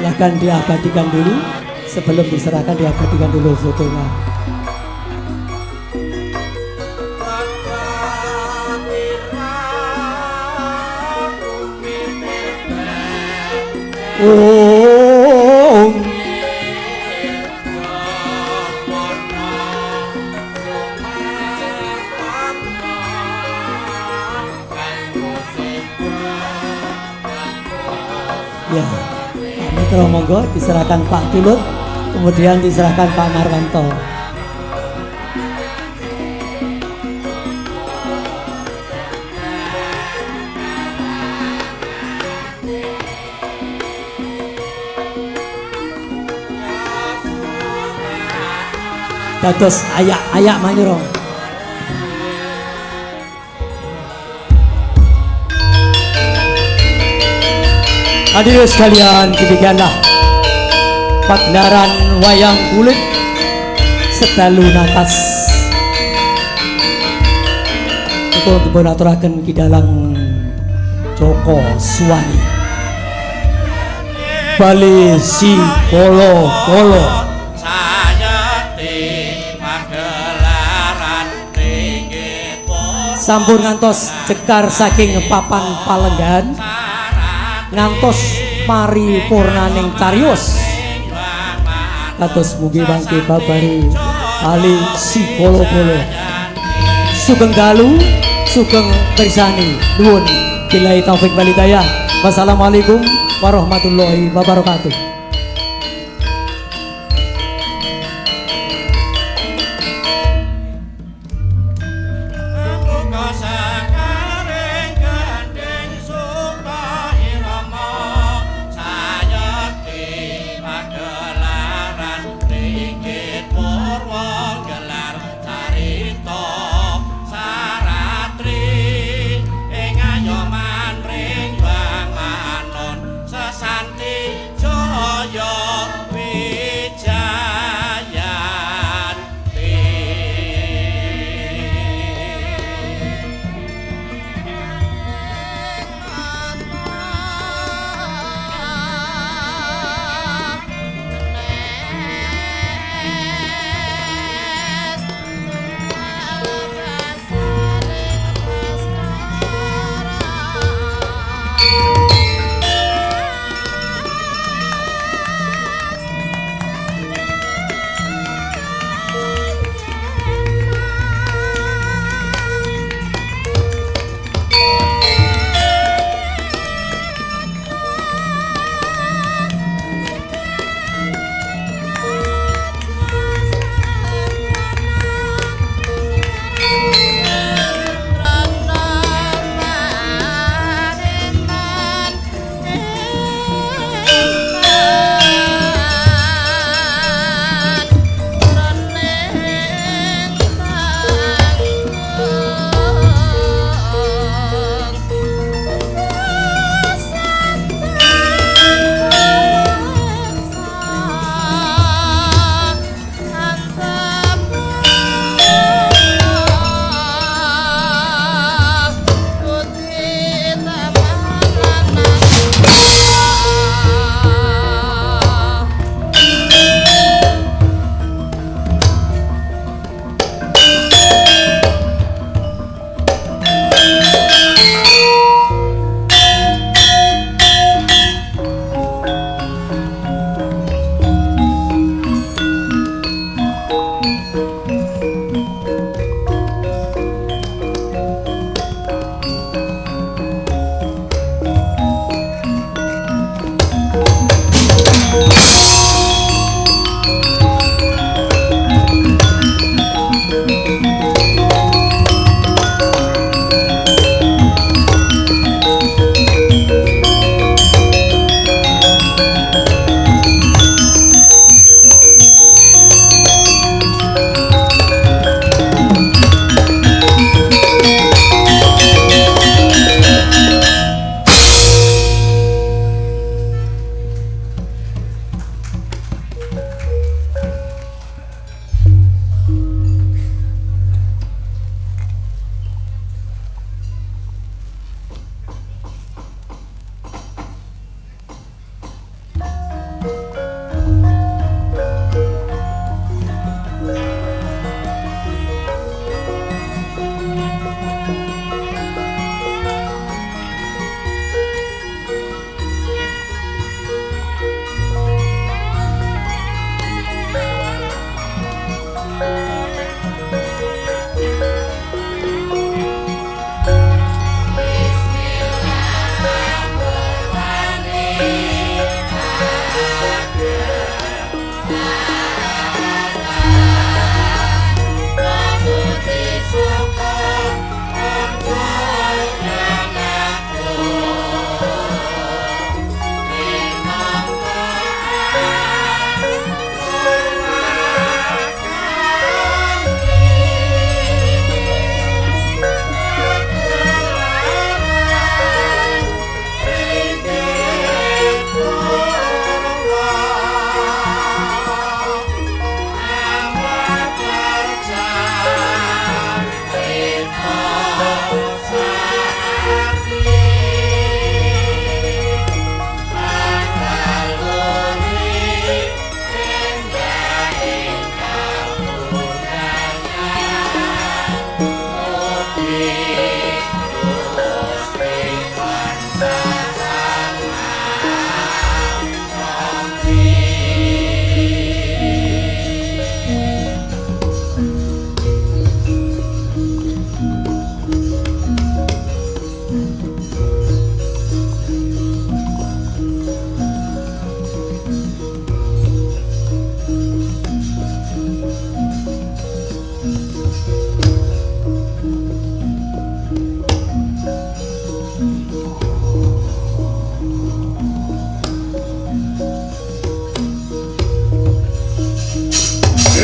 Silahkan diabadikan dulu, sebelum diserahkan diabadikan dulu fotonya. Oh. Ya, Pak Mitro monggo diserahkan Pak Tulut, kemudian diserahkan Pak Marwanto. Dados ayak-ayak manyura. Hadirin sekalian, demikianlah pagelaran wayang kulit sedalu natas. Iku dipun aturaken Ki Dalang Joko Suwani. Bali si Kolo Kolo. Sampun ngantos jekar saking papan palenggan, ngantos paripurnaning cariyos. Kados mugi mangke babari ali si Kolo-kolo. Sugeng dalu, sugeng mirsani. Nuwun billahi taufik wal hidayah. Wassalamualaikum warahmatullahi wabarakatuh. Santi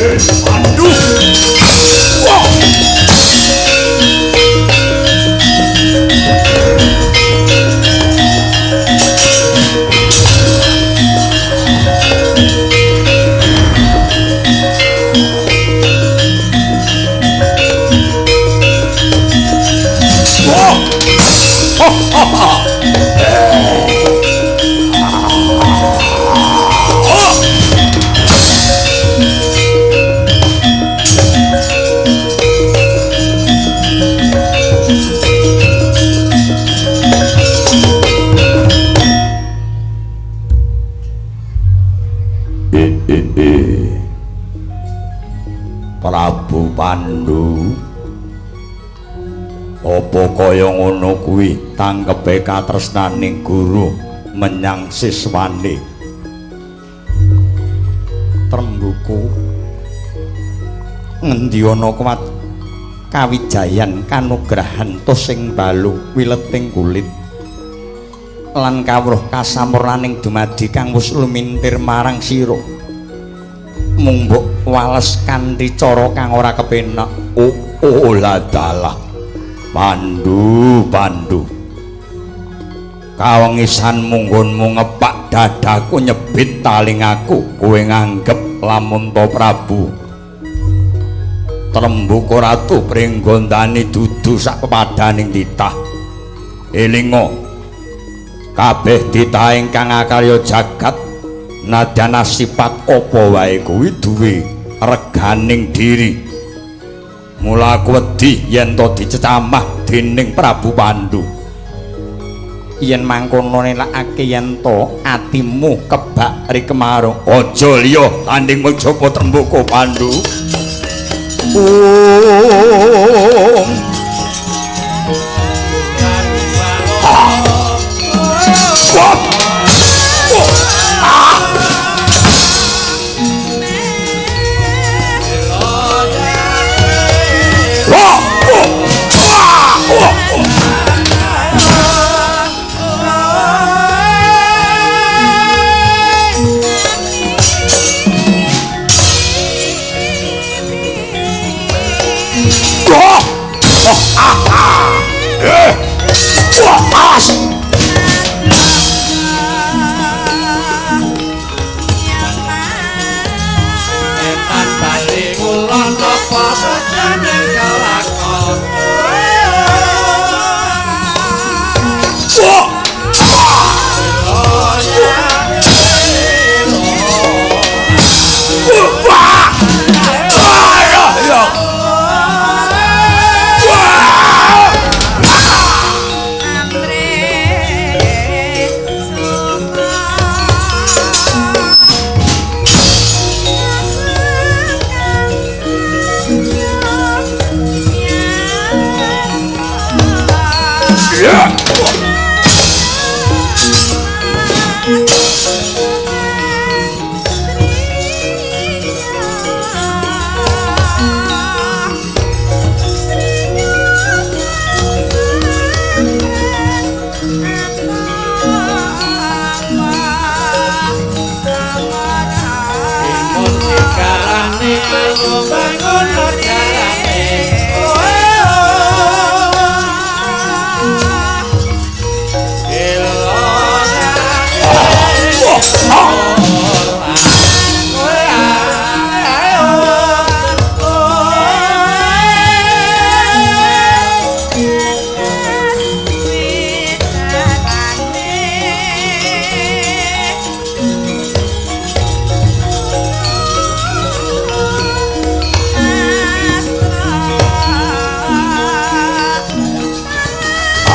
Aduh. Wah. Prabu Pandu, apa kaya ngono kuwi tangkepe katresnaning guru menyang siswane? Trembuku ngendi ana kuwat kawijayan kanugrahan tus sing balu wileting kulit lan kawruh kasampurnaning dumadi kang wis lumintir marang sira, mung mbok wales kanthi cara kang ora kepenak. Oh ladalah Pandu, Pandu, kawengisan munggonmu ngepak dadaku nyebit talingaku, kowe nganggep lamun to Prabu Trembuka Ratu Pringgondani dudu sak pepadaning titah. Elinga kabeh titah ingkang akarya jagat nadyan asipat apa wae kuwi duwe reganing diri. Mula aku wedi yen to dicecamah dening Prabu Pandu. Yen mangkono nelakake yen to atimu kebak rikemaro. Aja liya tanding mejapa Trembuka Pandu. Om.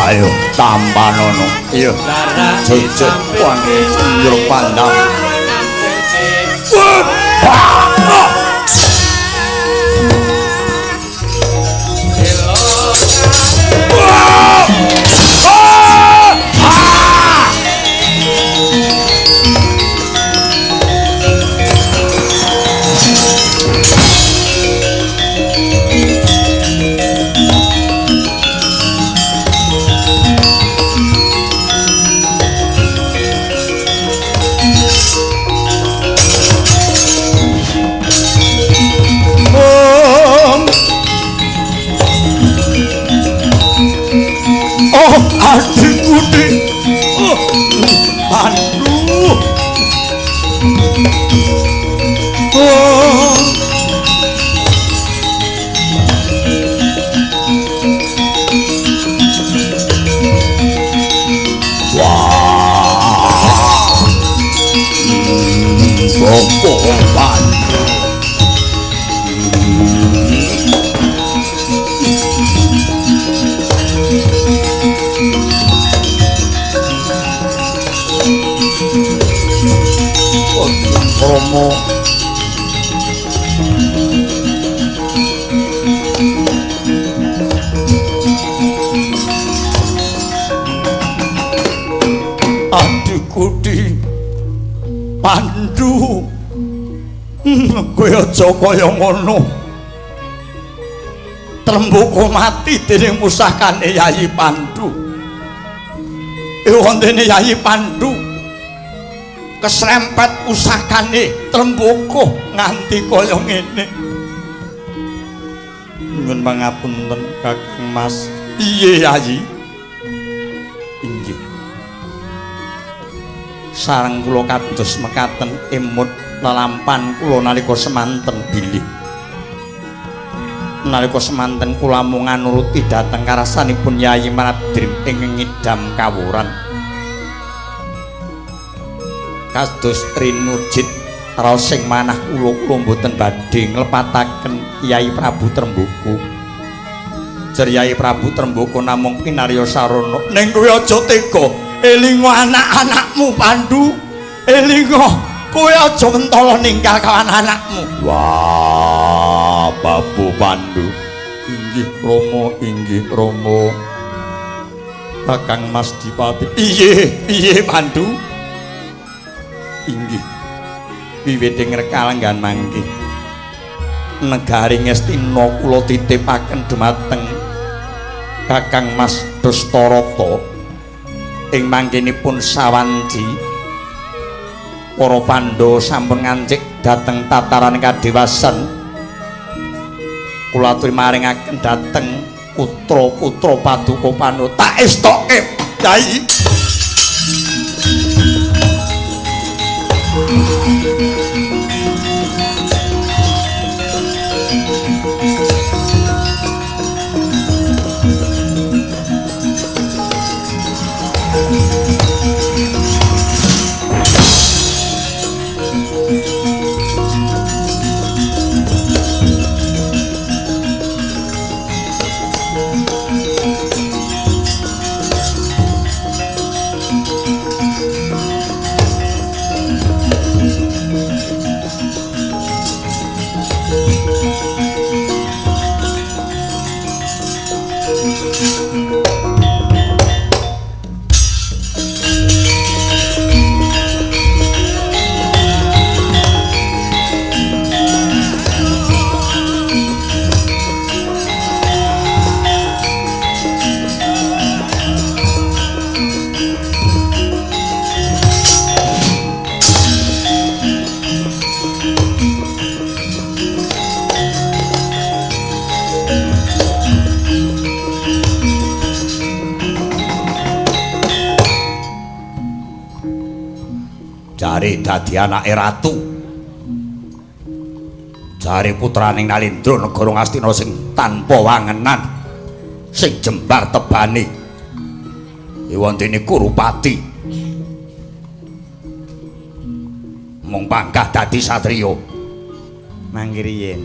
Ayo tampanono. Iya. Jejeg wangi njero pandang. Bapak Pandu. Romo Adikudi Pandu, kowe aja kaya ngono. Tremboko mati dening pusakane Yayi Pandu. Ewondene Yayi Pandu kesrempet pusakane Tremboko nganti kaya ngene. Nyuwun pangapunten Kakang Mas. Piye Yayi? Inggih. Sareng kula kados mekaten emut lelampan kula nalika semanten bilih. Nalika semanten kula mung nganuruti dhateng karasanipun Yayi Madrim ing ngidam kawuran. Kados rinujit raos sing manah kula, kula mboten badhe nglepataken Yayi Prabu Tremboko. Jer Yayi Prabu Tremboko namung pinarya sarana. Ning kowe aja tega, elingo anak-anakmu Pandu. Elingo, kowe aja mentala ninggal kawan anakmu. Wah, Babu Pandu. Inggih Rama, inggih Rama. Kakang Mas Dipati. Piye, piye Pandu? Inggih. Wiwit ing rekalenggan mangke negari Ngastina kula titipaken dumateng Kakang Mas Dastarata. Ing mangkenipun sawanci para Pandhawa sampun ngancik dhateng tataran kadewasan. Kula aturi maringaken dhateng putra-putra Paduka Pandhawa. Tak estoke, Kyai. Jare dadi anake ratu. Jare putraning Nalindra negara Ngastina sing tanpa wangenan, sing jembar tebane. Ewondene Kurupati. Mung panggah dadi satriya. Manggiriyen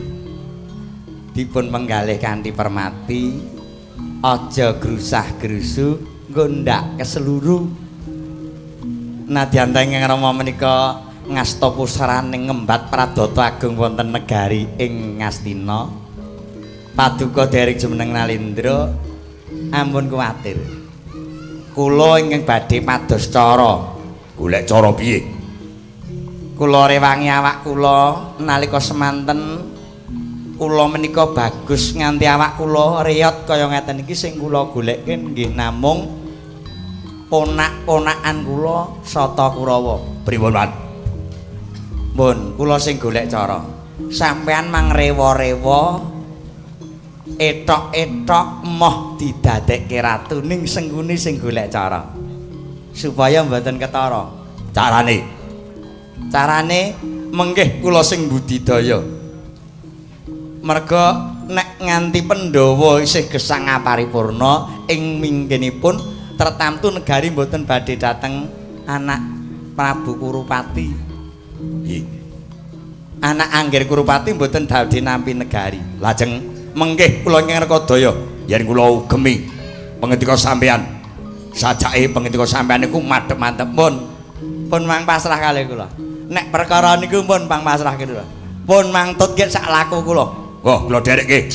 dipun penggalih kanthi permati, aja grusah-grusu nggo ndak keseluruh. Nadyan ingkang rama menika ngasta pusaraning ngembat pradata agung wonten negari ing Ngastina. Paduka dereng jumeneng Nalindra ampun kuwatir. Kula ingkang badhe pados cara. Golek cara piye? Kula rewangi awak kula nalika semanten kula menika bagus nganti awak kula reyot kaya ngeten iki sing kula golekke nggih namung ponak-ponakan kula Sata Kurawa. Pripun, Pak? Mun kula sing golek cara. Sampean mangrewa-rewa etok-etok moh didadekke ratu ning Sengkuni sing golek cara. Supaya mboten ketara. Carane? Carane menggih kula sing budidaya. Merga nek nganti Pandhawa isih gesang aparipurna ing mingginipun tertamtu negari mboten badhe dateng anak Prabu Kurupati. Nggih. Anak Anggir Kurupati mboten dawuh nampi negari. Lajeng mengkih kula ingkang Rekodaya yen kula ugemi pangendika sampeyan. Sajake pangendika sampeyan niku madhep mantep pun. Pun mang pasrah kalih kula. Nek perkara niku pun pang pasrah kula. Pun mang tutke sak laku kula. Wah, kula dherekke.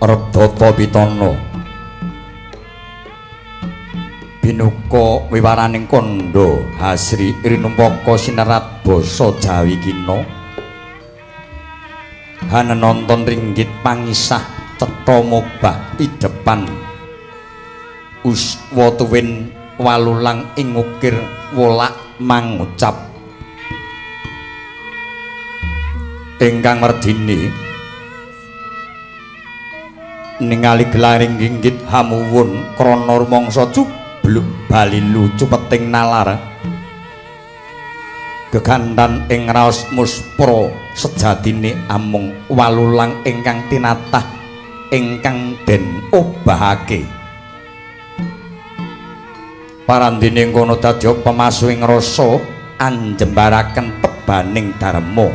Redata Pitana binuka wiwaraning kandha hasri rinumpaka sinerat basa Jawi kina hanenonton ringgit pangisah cetha mobah idepan uswa tuwin walulang ing ukir wolak mangucap ingkang merdini Ningali gelaring ginggit hamuwun krana rumangsa cubluk balilu cupeting nalar gegantan ing raos muspra sejatine amung walulang ingkang tinatah ingkang den obahake. Parandene kono dadi pemasuhing rasa anjembaraken tebaning dharma.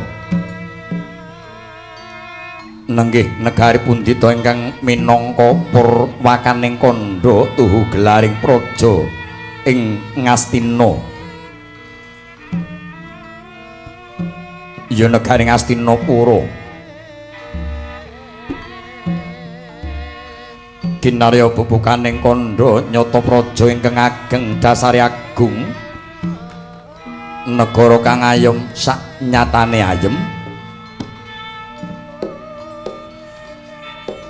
Nenggih negari pundita ingkang minangka purwakaning kandha tuhu gelaring praja ing Ngastina. Ya negari Ngastinapura. Kinarya bubukaning kandha nyata praja ingkang ageng dasare agung, negara kang ayem sak nyatane ayem,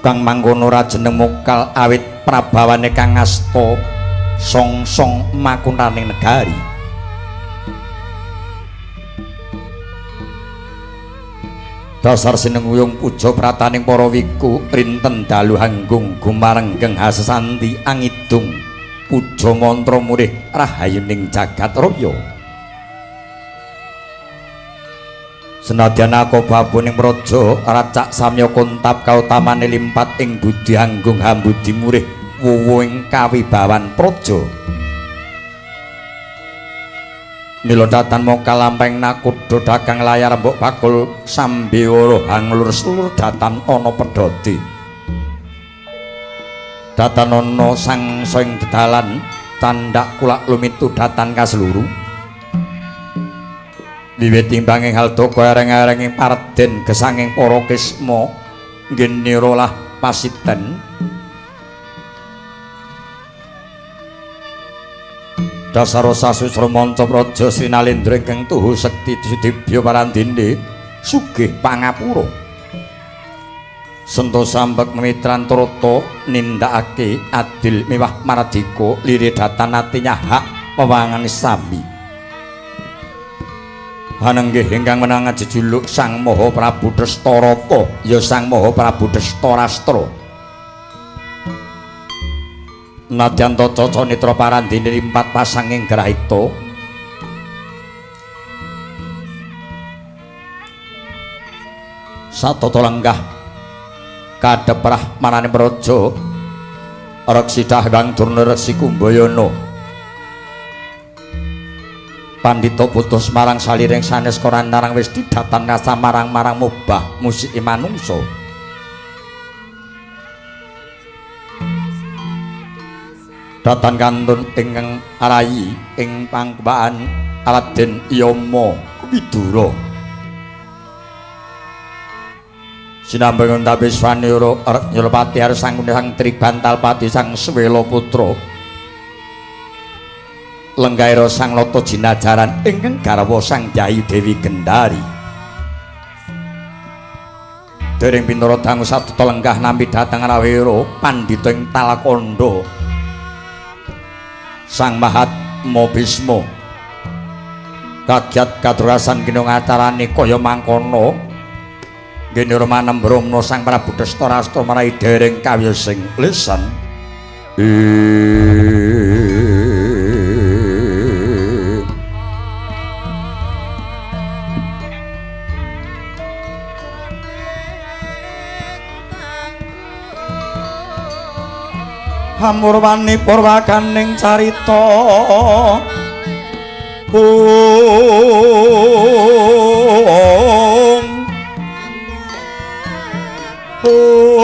kang mangkono rajeneng mokal awit prabawane kang ngasta songsong makuntaning negari. Dasar sinenguyung puja prataning para wiku rinten dalu hanggung gumarenggeng hasesanti angidung puja mantra murih rahayuning jagat raya. Senadyan akobabuning praja racak samya kontap kautamane limpat ing budi hanggung hambudi murih wuwu ing kawibawan praja. Mila datan moka lampeng nakuda dagang layar mbok bakul sambewara hanglur selur datan ana pedhote. Datan ana sangsa ing dedalan candhak kulak lumitu datan kasluru. Wiwit timbanging haldaka ereng-erenging parden gesanging para kisma nggene rolah pasiten. Dasara sasusra manca praja Sri Nalendra ingkang tuhu sekti sudibya parandene sugih pangapura. Sentosa mbek mitran trata nindakake adil miwah mardika lire datan ati nyahak wewangan sami. Hanenggih ingkang menangan jejuluk Sang Maha Prabu Destarata ya Sang Maha Prabu Destarastra. Nadyan tata nitra parandene limpat pasanging grahita satata lenggah kadeprah marane praja Reksi Dahyang Durna Reksi Kumbayana. Pandhita putus marang saliring sanes korantarang wis didatan kasamarang marang mubah musike manungsa. Datan kantun ingkang arayi ing pangkepaan Raden Yama Widura. Sinambangun Tapiswanira Nyulapati Arsangune Sang Tribantalpati Sang Swela Putra. Lenggaira Sang Lata Jinajaran ingkang garwa Sang Yayi Dewi Gendari. Dereng pinara dangu satata lenggah nampi dhateng rawira pandhita ing Talakandha. Sang Mahatma Bisma kagiat kadurasan kena ngacarane kaya mangkono ngene manembromna Sang Prabu Destarastra marahi dereng kawiyosing lisan. Hamurwani purwakaning carita ong ong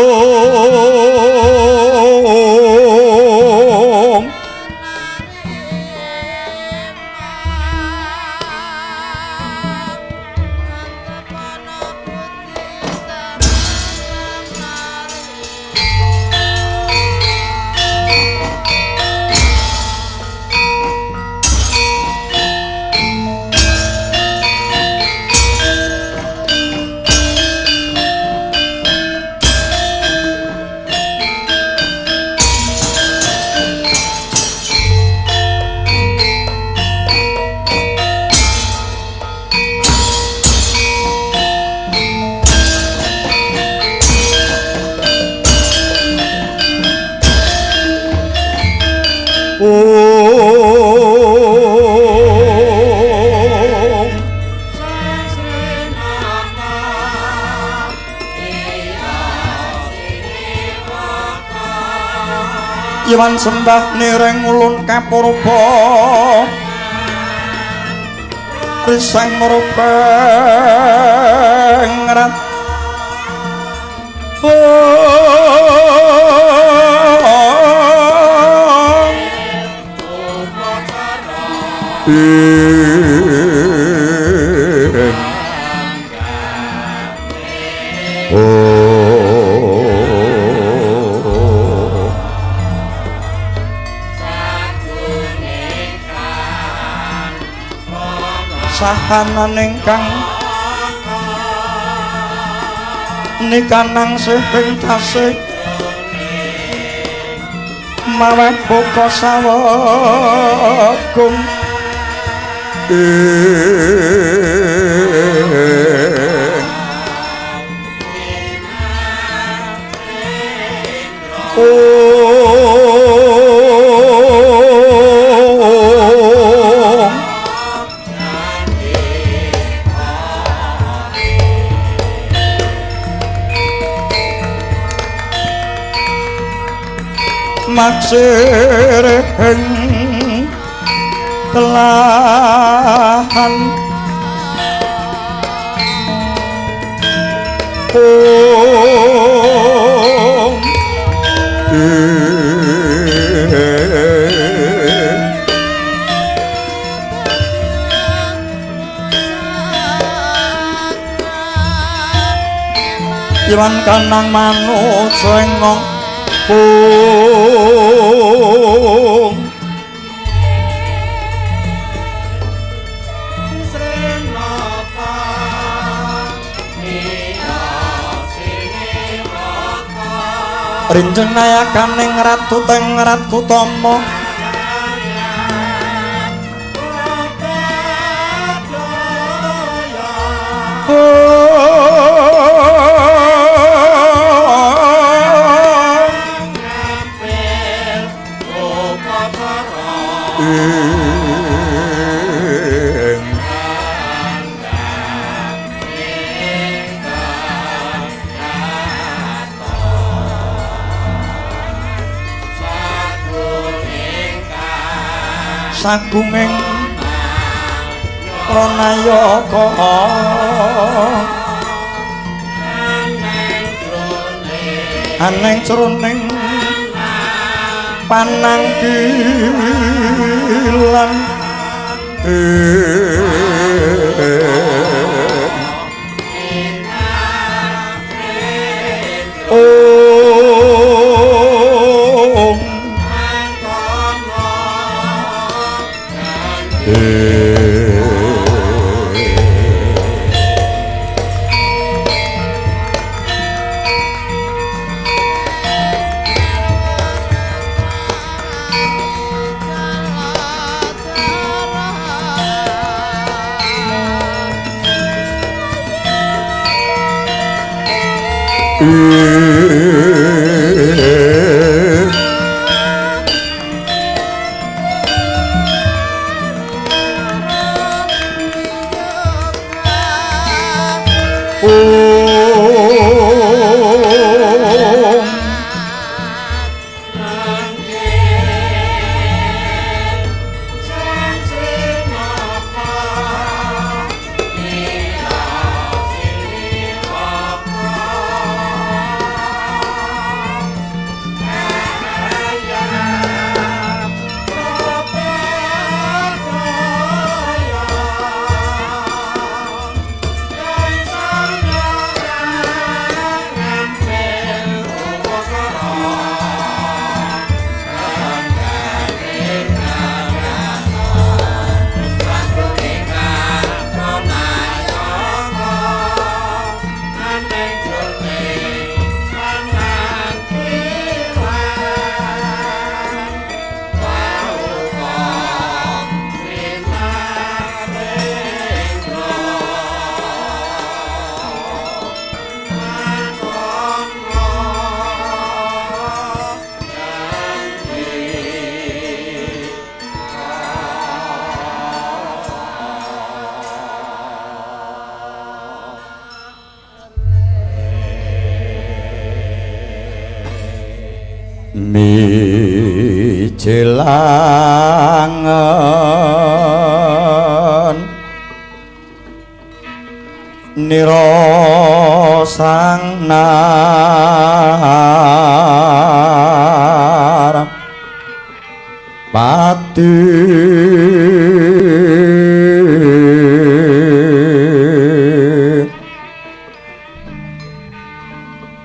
Iwan sembah nireng ulun kapurba risang merupeng rat sahanan ingkang nikanang sing tasih maweh buka sawegung maksireng telahan Iwan kanang manusa ing Rinjeng nayakaning ratu teng Rat Kutama sagunging pranayaka aneng jroning pananggilan Wijilangen nira sang nar pati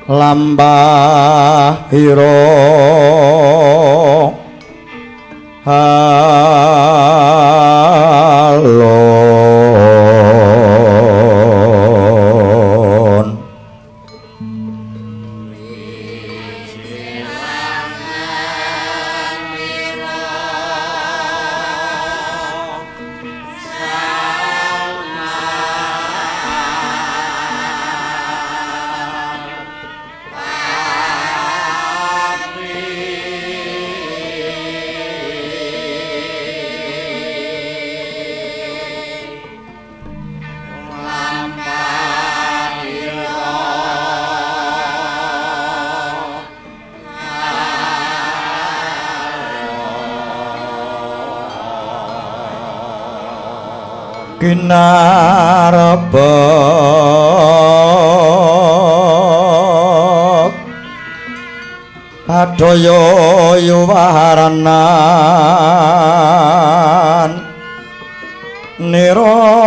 lambah hira halon. Kinarebek padaya yuwaranan nira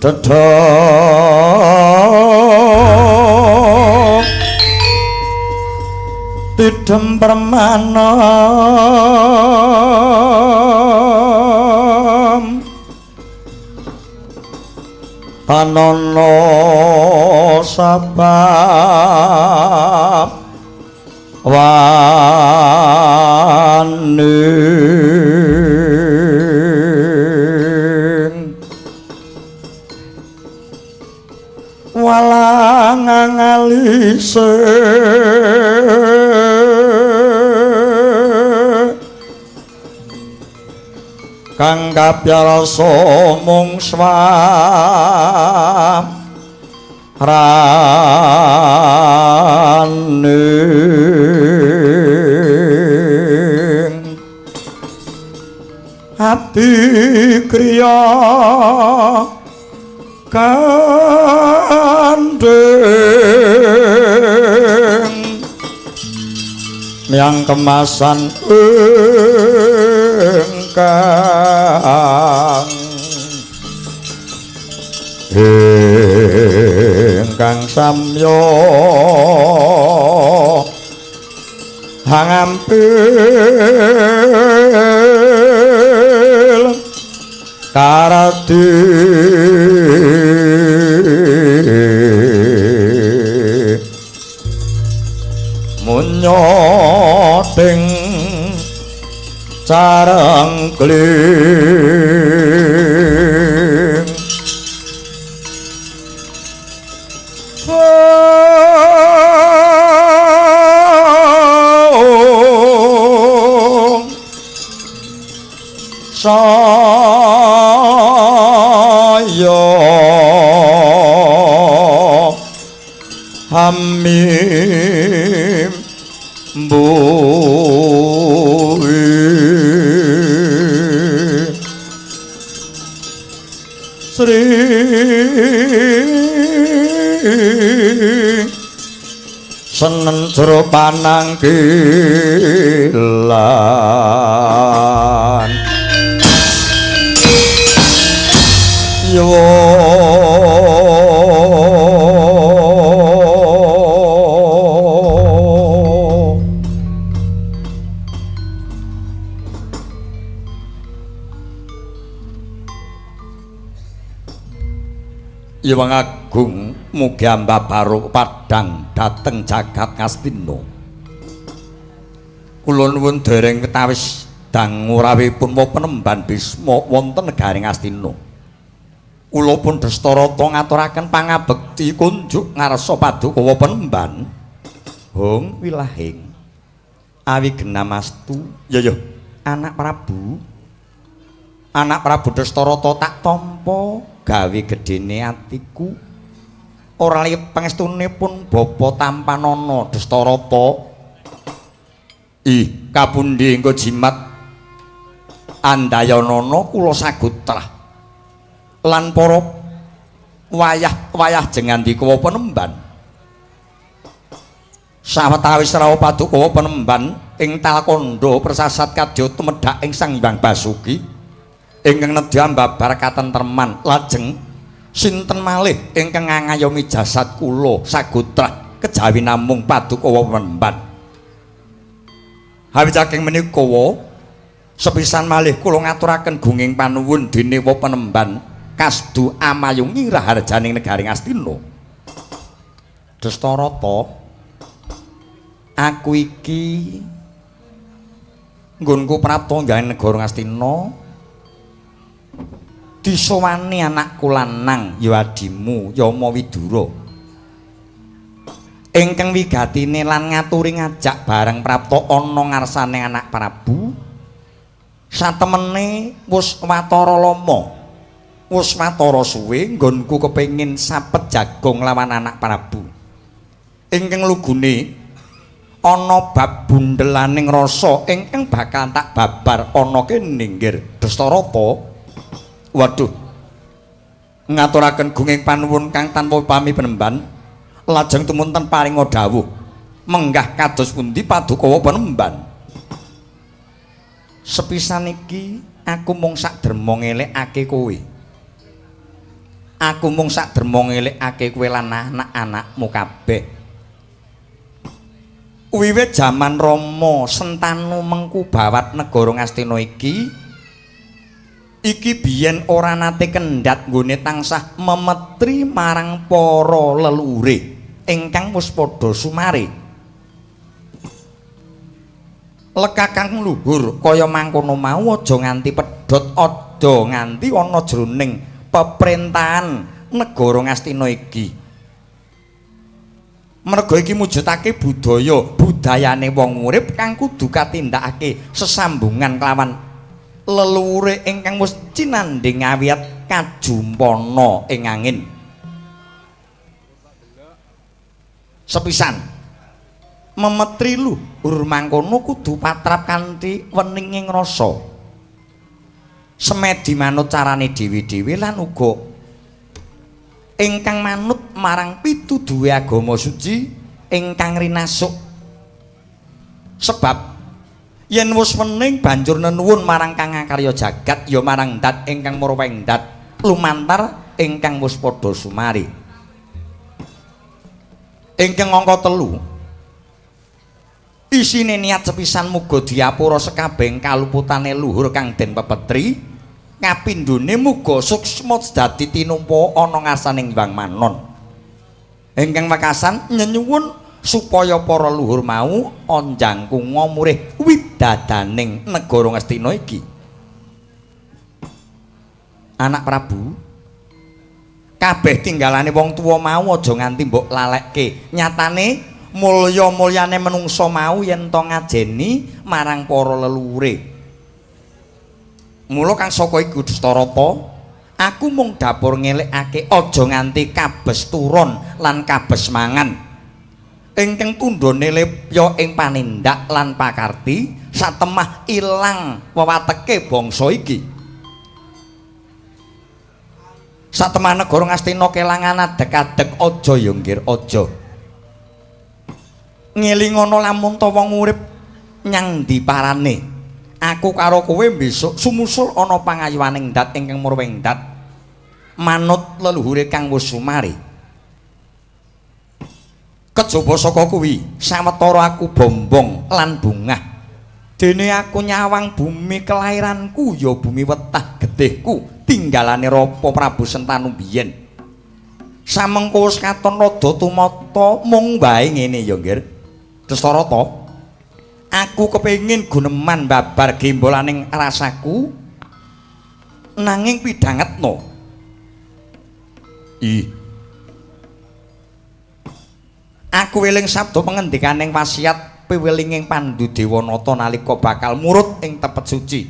Dedhok tidhem permanom tanono sabab wani walang ngalise kang kapyarasa mung swarane ati kriya kandheng yang kemasan ingkang ingkang samya hangampil karadi munyoting careng kling Hamim Bui Sri Senen jero panangkilan Yo Hyang Agung mugi ambabar padhang dhateng jagat Ngastina. Kula nuwun dereng ketawis dangu rawuhipun penemban Bisma wonten negari Ngastina. Kula pun Dastarata ngaturaken pangabekti kunjuk ngarsa paduka penemban. Hong wilahing awi genamastu. Ya ya, anak Prabu. Anak Prabu Dastarata tak tampa gawe gedene atiku. Ora liyep pangestune pun bapa tampanana Dastarata. Ih, kapundi engko jimat andayanana kula sagutrah lan para wayah-wayah jengandika penemban. Sawetawis rawuh paduka penemban ing Talkandha persasat kadya tumedhak ing Sang Hyang Basuki ingkang nedya ambabar katentreman. Lajeng sinten malih ingkang ngayomi jasad kula sagutrah kejawi namung paduka penemban. Awit saking menika sepisan malih kula ngaturaken gunging panuwun dene wa penemban kasdu amayungi raharjaning negari Ngastina. Dastarata, aku iki nggonku prapta gawe negara Ngastina disowani anakku lanang ya adimu Yama Widura ingkang wigatine lan ngaturi ngajak bareng prapta ana ngarsane anak Prabu. Satemene wis watara lama, wis watara suwe nggonku kepengin sapet jagung lawan anak Prabu ingkang lugune ana bab bundelaning rasa ingkang bakal tak babar ana kene nggir Dastarata. Waduh, ngaturaken gunging panuwun kang tanpa pami penemban. Lajeng tumunten paringa dawuh menggah kados pundi paduka penemban. Sepisan iki aku mung sak derma ngelekake kowe. Aku mung sak derma ngelekake kowe lan anak-anakmu kabeh. Wiwit jaman Rama Sentanu mengku bawat negara Ngastina iki, iki biyen ora nate kendhat nggone tansah memetri marang para leluhure ingkang wis padha sumare. Lekakang luhur kaya mangkono mau aja nganti pedhot, aja nganti ana jroning peperintahan negara Ngastina iki. Merga iki mujudake budaya, budayane wong urip kang kudu katindakake sesambungan kelawan leluhure ingkang wis cinandhing awiyat kajumpana ing angin. Sepisan memetri luhur mangkono kudu patrap kanthi weninging rasa, semedi manut carane dhewe-dhewe lan uga ingkang manut marang pituduhe agama suci ingkang rinasuk. Sebab yen wis wening banjur nenuwun marang kang ngakarya jagat ya marang dat ingkang murweng dat lumantar ingkang wis padha sumari. Ingkang angka 3 isine niat sepisan muga diapura sekabehing kaluputane luhur kang den pepetri, kapindhone muga suksma dadi tinumpa ana ngarsaning Hyang Manon. Ingkang wekasan nyenyuwun supaya para luhur mau anjangkunga murih widadaning negara Ngastina iki. Anak Prabu, kabeh tinggalane wong tuwa mau aja nganti mbok lalekke. Nyatane mulya-mulyane menungsa mau yen to ngajeni marang para leluhure. Mula kang saka iku Dastarata, aku mung dapur ngelekake aja nganti kabes turun lan kabes mangan. Ingkang tundhone lepya ing panindak lan pakarti satemah ilang wewateke bangsa iki. Satemah negara Ngastina kelangan adeg-adeg aja ya nggir aja. Ngelingono lamun ta wong urip nyang ndi parane. Aku karo kowe besok sumusul ana pangayuaning dat ingkang murwing dat. Manut leluhure kang wis sumare. Kejaba saka kuwi sawetara aku bombong lan bungah. Dene aku nyawang bumi kelairanku ya bumi wetah getihku tinggalane Rapa Prabu Sentanu biyen. Samengko wis katon rada tumata mung wae ngene ya nggir. Dastarata, aku kepengin guneman babar gembolaning rasaku nanging pidhangetno. Ih. Aku eling sabda pengendikaning wasiat piwelinging Pandu Dewanata nalika bakal murut ing tepet suci.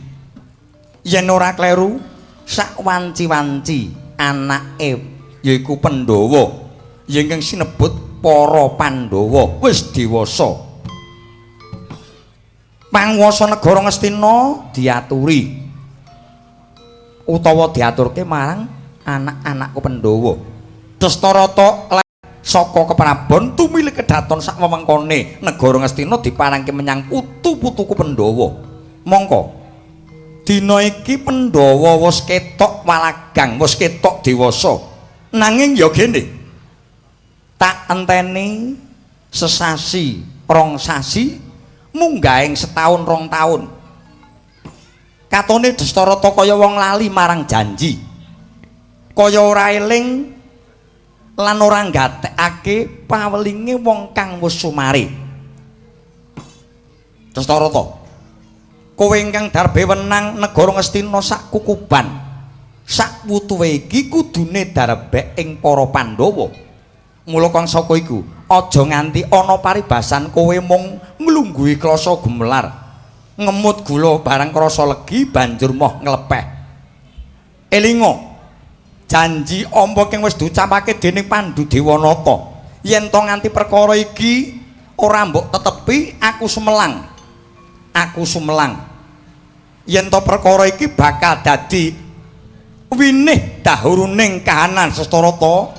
Yen ora kleru, sak wanci-wanci anake yaiku Pandhawa ingkang sinebut para Pandhawa wis dewasa. Panguwasa negara Ngastina diaturi utawa diaturke marang anak-anakku Pandhawa. Dastarata saka keprabon tumili kedaton sak wewengkone negara Ngastina diparangke menyang putu-putuku Pandhawa. Mongko dina iki Pandhawa wis ketok walagang, wis ketok dewasa. Nanging ya gene, tak enteni sesasi, rong sasi, munggahing setahun rong taun. Katone Dastarata kaya wong lali marang janji. Kaya ora eling lan ora nggatekake pawelinge wong kang wis sumare. Dastarata, kowe ingkang darbe wenang negara Ngastina sak kukuban, sak wutuwe iki kudune darbe ing para Pandhawa. Mula kang saka iku aja nganti ana paribasan kowe mung nglungguhi klasa gumelar, ngemut gula barang krasa legi banjur moh nglepeh. Elinga janji ampa kang wis diucapake dening Pandu Dewanata, yen to nganti perkara iki ora mbok tetepi aku sumelang. Aku sumelang. Yen to perkara iki bakal dadi winih dahuruning kahanan Sestarata.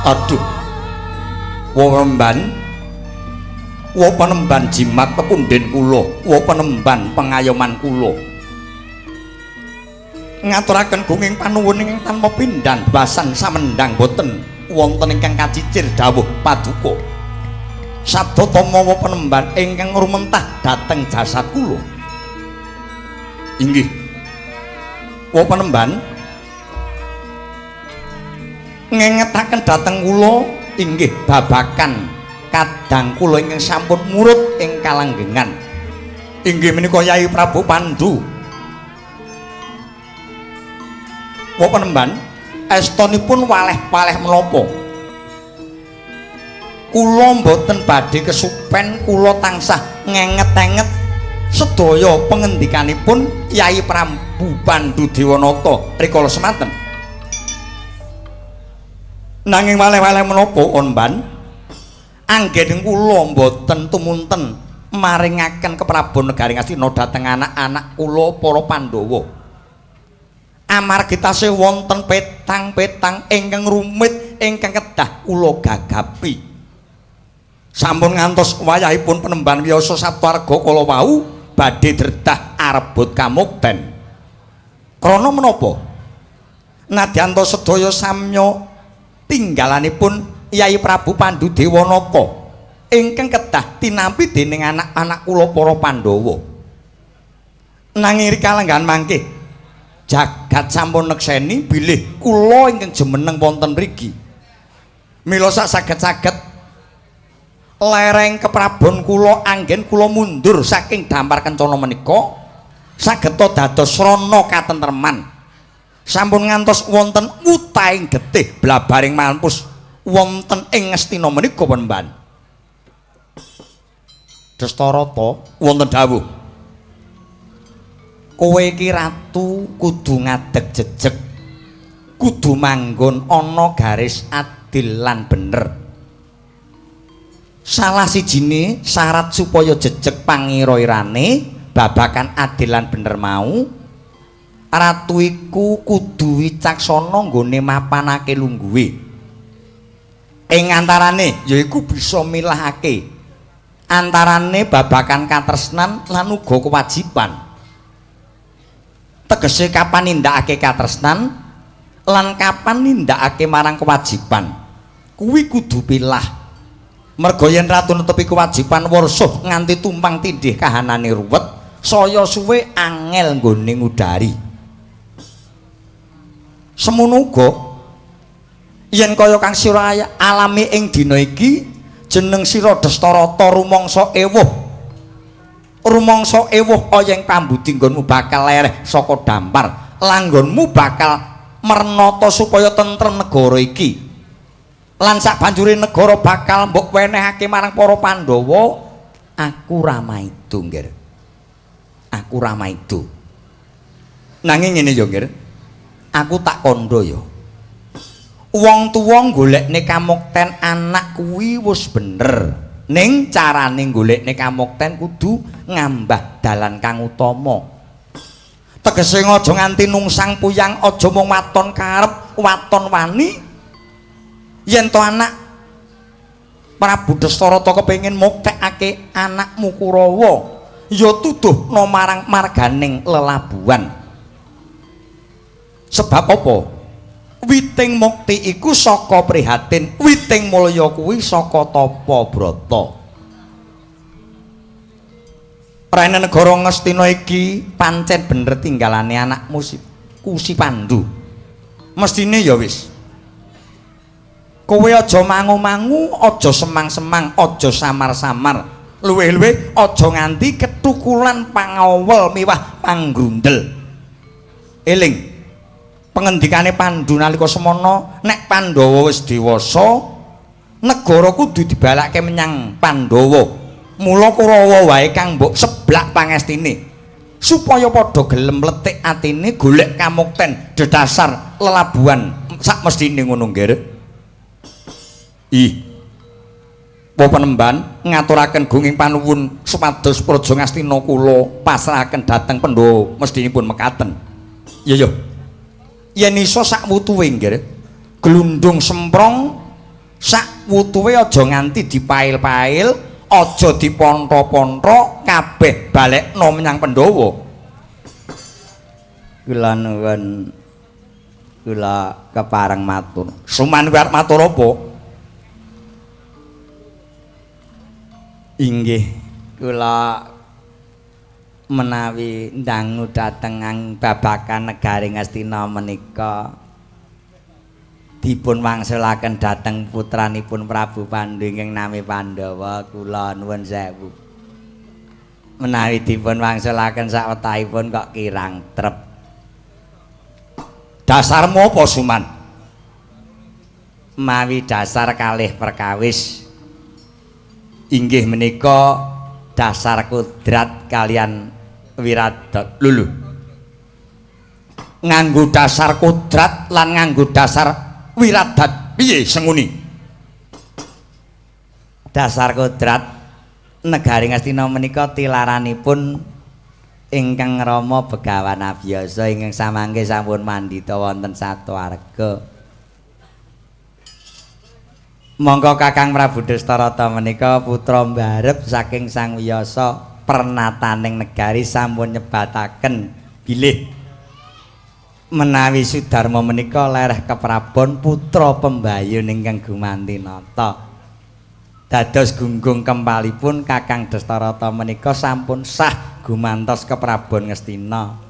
Aduh, wa penemban jimat pepunden kula, wa penemban pengayoman kula. Ngaturaken gunging panuwun ingkang tanpa pindhan basan samendang boten wonten ingkang kacicir dawuh paduka. Sabda tama wa penemban ingkang rumentah dhateng jasad kula. Inggih. Wa penemban, Ngengetaken dhateng kula inggih babagan kadang kula ingkang sampun murut ing kalanggengan. Inggih menika Yai Prabu Pandu. Wa penemban estonipun waleh-waleh menapa? Kula mboten badhe kesupen, kula tansah ngenget-enget sedaya pengendikanipun Yai Prabu Pandu Dewanata rikala semanten. Nanging waleh-waleh menapa Onban? Anggen kula mboten tumunten maringaken keprabon negari Ngastina dhateng anak-anak kula para Pandhawa. Amargi tasih wonten petang-petang ingkang rumit ingkang kedah kula gagapi. Sampun ngantos wayahipun penemban wiyasa Saptarga kala wau badhe dredah arebut kamukten. Krana menapa? Nadyan ta sedaya samya tinggalanipun Yai Prabu Pandu Dewanata ingkang kedah tinampi dening anak-anak kula para Pandhawa. Nanging kalenggahan mangke jagat sampun nekseni bilih kula ingkang jumeneng wonten mriki. Mila sak saged-saged lereng keprabon kula anggen kula mundur saking dampar kencana menika sageta dados srana katentreman. Sampun ngantos wonten wutahing getih blabaring mampus wonten ing Ngastina menika penemban. Destarata wonten dawuh. Kowe iki ratu kudu ngadeg jejeg. Kudu manggon ana garis adil lan bener. Salah sijine syarat supaya jejeg pangira-irane babakan adil lan bener mau, ratu iku kudu wicaksana nggone mapanake lungguhe. Ing antarane yaiku bisa milahake antarane babakan katresnan lan uga kewajiban. Tegese kapan nindakake katresnan lan kapan nindakake marang kewajiban. Kuwi kudu pilah. Merga yen ratu netepi kewajiban warsuh nganti tumpang tindih kahanane ruwet, saya suwe angel nggone ngudari. Semono uga yen kaya kang sira alami ing dina iki, jeneng sira Destarata rumangsa ewuh. Rumangsa ewuh oyeng pambudi nggonmu bakal lereh saka dampar, langgonmu bakal mernata supaya tentrem negara iki. Lan sak banjure negara bakal mbok wenehake marang para Pandhawa. Aku ra maido, Nggir. Aku ra maido. Nanging ngene ya, Nggir. Aku tak kandha ya. Wong tuwa golekne kamukten anak kuwi wis bener. Ning carane golekne kamukten kudu ngambah dalan kang utama. Tegese aja nganti nungsang puyang, aja mung waton karep, waton wani. Yen to anak Prabu Destarata kepengin muktekake anakmu Kurawa, ya tuduhna marang marganing lelabuhan. Sebab apa? Witing mukti iku saka prihatin, witing mulya kuwi saka tapa brata. Rene negara Ngastina iki pancen bener tinggalane anakmu si Pandu. Mestine ya wis. Kowe aja mangu-mangu, aja semang-semang, aja samar-samar. Luwih-luwih aja nganti ketukulan pangawel miwah panggrundel. Eling pengendikane Pandu nalika semana, nek Pandhawa wis dewasa, negara kudu dibalake menyang Pandhawa. Mula Kurawa wae kang mbok seblak pangestine supaya padha gelem letik atine golek kamukten dedasar lelabuhan sak mestine ngono, Nggir. Ih. Apa penemban ngaturaken gunging panuwun supados Praja Ngastina kula pasrahaken dhateng Pandhawa mestinipun mekaten. Ya ya. Yen iso sak wutuhe, Nggir. Glundung semprong sak wutuhe aja nganti dipail-pail, aja dipontho-pontho, kabeh balekno menyang Pandhawa. Kula nuwun, kula kepareng matur. Suman kuwi arep matur apa? Inggih, kula menawi ndangu dhateng babagan negari Ngastina menika Dipun wangsulaken dhateng putranipun Prabu Pandu ingkang nami Pandhawa kula nuwun sewu. Menawi dipun wangsulaken sawetahipun kok kirang trep. Dasarmu apa Suman? Mawi dasar kalih perkawis. Inggih menika dasar kudrat kalian wiradat. Lho. Nganggo dasar kudrat lan nganggo dasar wiradat piye Senguni? Dasar kudrat negari Ngastina menika tilaranipun ingkang Rama Begawan Abiyasa ingkang samangke sampun mandhita wonten satuarga. Monggo Kakang Prabu Destarata menika putra mbarep saking Sang Wiyasa pernataning negari sampun nyebataken bilih menawi Sudarma menika lereh keprabon putra pembayun ingkang gumanti nata. Dados gunggung kempalipun Kakang Destarata menika sampun sah gumantos keprabon Ngastina.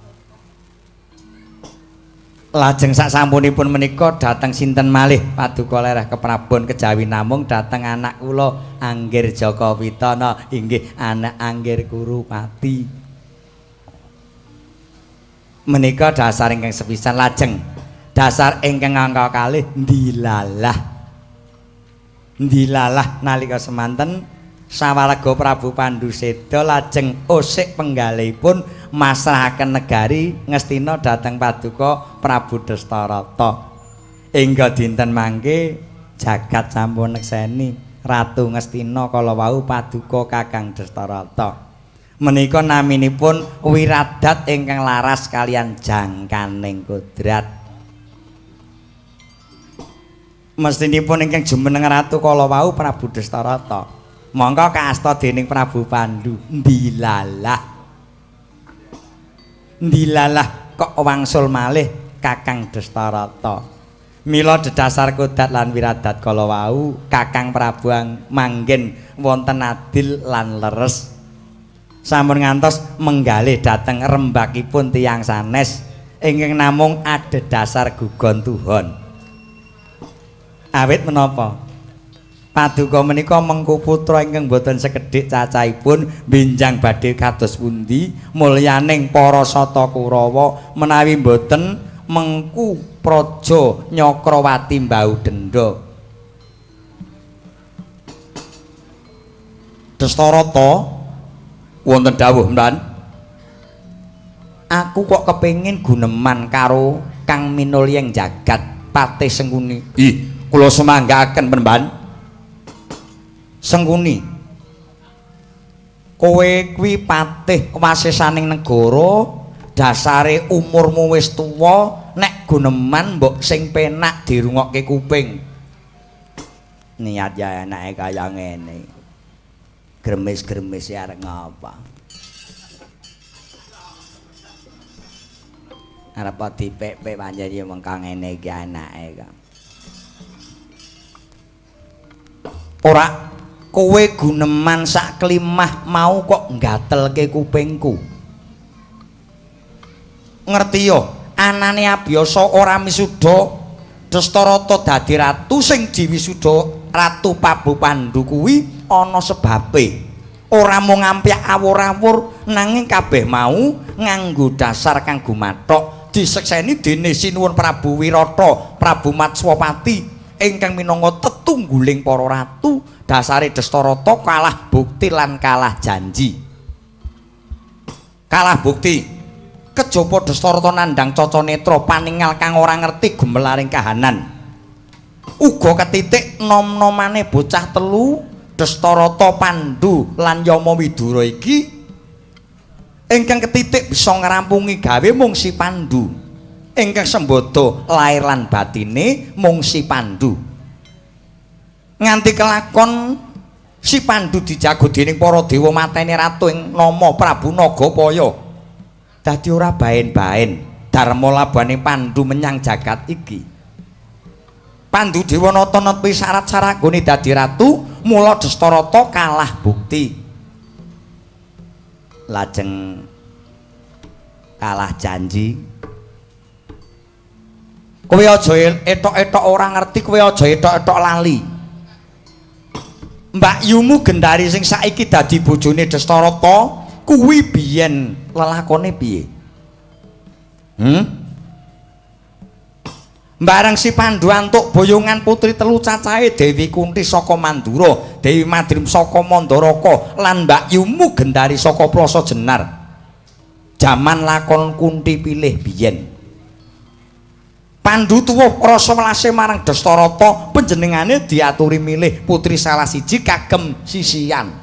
Lajeng sasampunipun menika dhateng sinten malih paduka lereh keprabon kejawi namung dhateng anak kula Anggir Jaka Witana inggih anak Anggir Kurupati. Menika dasar ingkang sepisan. Lajeng dasar ingkang angka kalih ndilalah. Ndilalah nalika semanten sawarga Prabu Pandu seda lajeng usik penggalihipun masrahaken negari Ngastina dhateng paduka Prabu Destarata. Hingga dinten mangke jagat sampun nekseni Ratu Ngastina kala wau paduka Kakang Destarata. Menika naminipun wiradat ingkang laras kalian jangkaning kudrat. Mestinipun ingkang jumeneng ratu kala wau Prabu Destarata. Mongko kaasta dening Prabu Pandu. Ndilalah. Ndilalah kok wangsul malih Kakang Destarata. Mila dedasar kudat lan wiradat kala wau Kakang Prabu manggen wonten adil lan leres. Sampun ngantos menggalih dhateng rembakipun tiyang sanes ingkang namung adhedhasar gugon tuhon. Awit menapa? Paduka menika mengku putra ingkang boten sekedhik cacahipun benjang badhe kados pundi mulyaning para sata Kurawa menawi boten mengku praja Nyakrawati mbau denda. Destarata wonten dawuh mran. Aku kok kepengin guneman karo Kang Minulyeng jagat Patih Sengkuni. Ih, kula sumanggaaken penemban. Sengkuni, kowe kuwi patih wasesaning negara, dasare umurmu wis tuwa, nek guneman mbok sing penak dirungokke kuping. Niat ya enake kaya ngene. Gremis-gremis arep ngapa? Arep dipek-pek pancen ya mengko ngene iki anake kok. Ora kowe guneman sak klimah mau kok nggatelke kupingku. Ngerti yo, anane abiyasa ora misuda Destarata dadi ratu sing diwisuda Ratu Prabu Pandu kuwi ana sebabe. Ora mung ngampyak awur-awur nanging kabeh mau nganggo dasar kang gumathok disekseni dene Sinuwun Prabu Wirata, Prabu Matswapati ingkang minangka tetungguling para ratu. Dasare Destarata kalah bukti lan kalah janji. Kalah bukti. Kejaba Destarata nandhang caca netra paningal kang ora ngerti gumelaring kahanan. Uga ketitik nom-nomane bocah telu Destarata, Pandu lan Yama Widura iki ingkang ketitik bisa ngrampungi gawe mung si Pandu. Ingkang sembada lair lan batine mung si Pandu. Nganti kelakon si Pandu dijago dening para dewa mateni ratu ing nama Prabu Nagapaya. Dadi ora baen-baen dharma labane Pandu menyang jagat iki. Pandu Dewanata nepi syarat-syarat nggone dadi ratu, mula Destarata kalah bukti. Lajeng kalah janji. Kowe aja etok-etok ora ngerti, kowe aja etok-etok lali. Mbak Yumu Gendari sing saiki dadi bojone Dastarata kuwi biyen lelakone piye? Bareng si Pandu antuk boyongan putri telu cacahe Dewi Kunti saka Mandura, Dewi Madrim saka Mandaraka lan Mbak Yumu Gendari saka Plasa Jenar. Jaman lakon Kunti pilih biyen. Pandu tuwuh rasa welase marang Dastarata, panjenengane diaturi milih putri salah siji kagem sisian.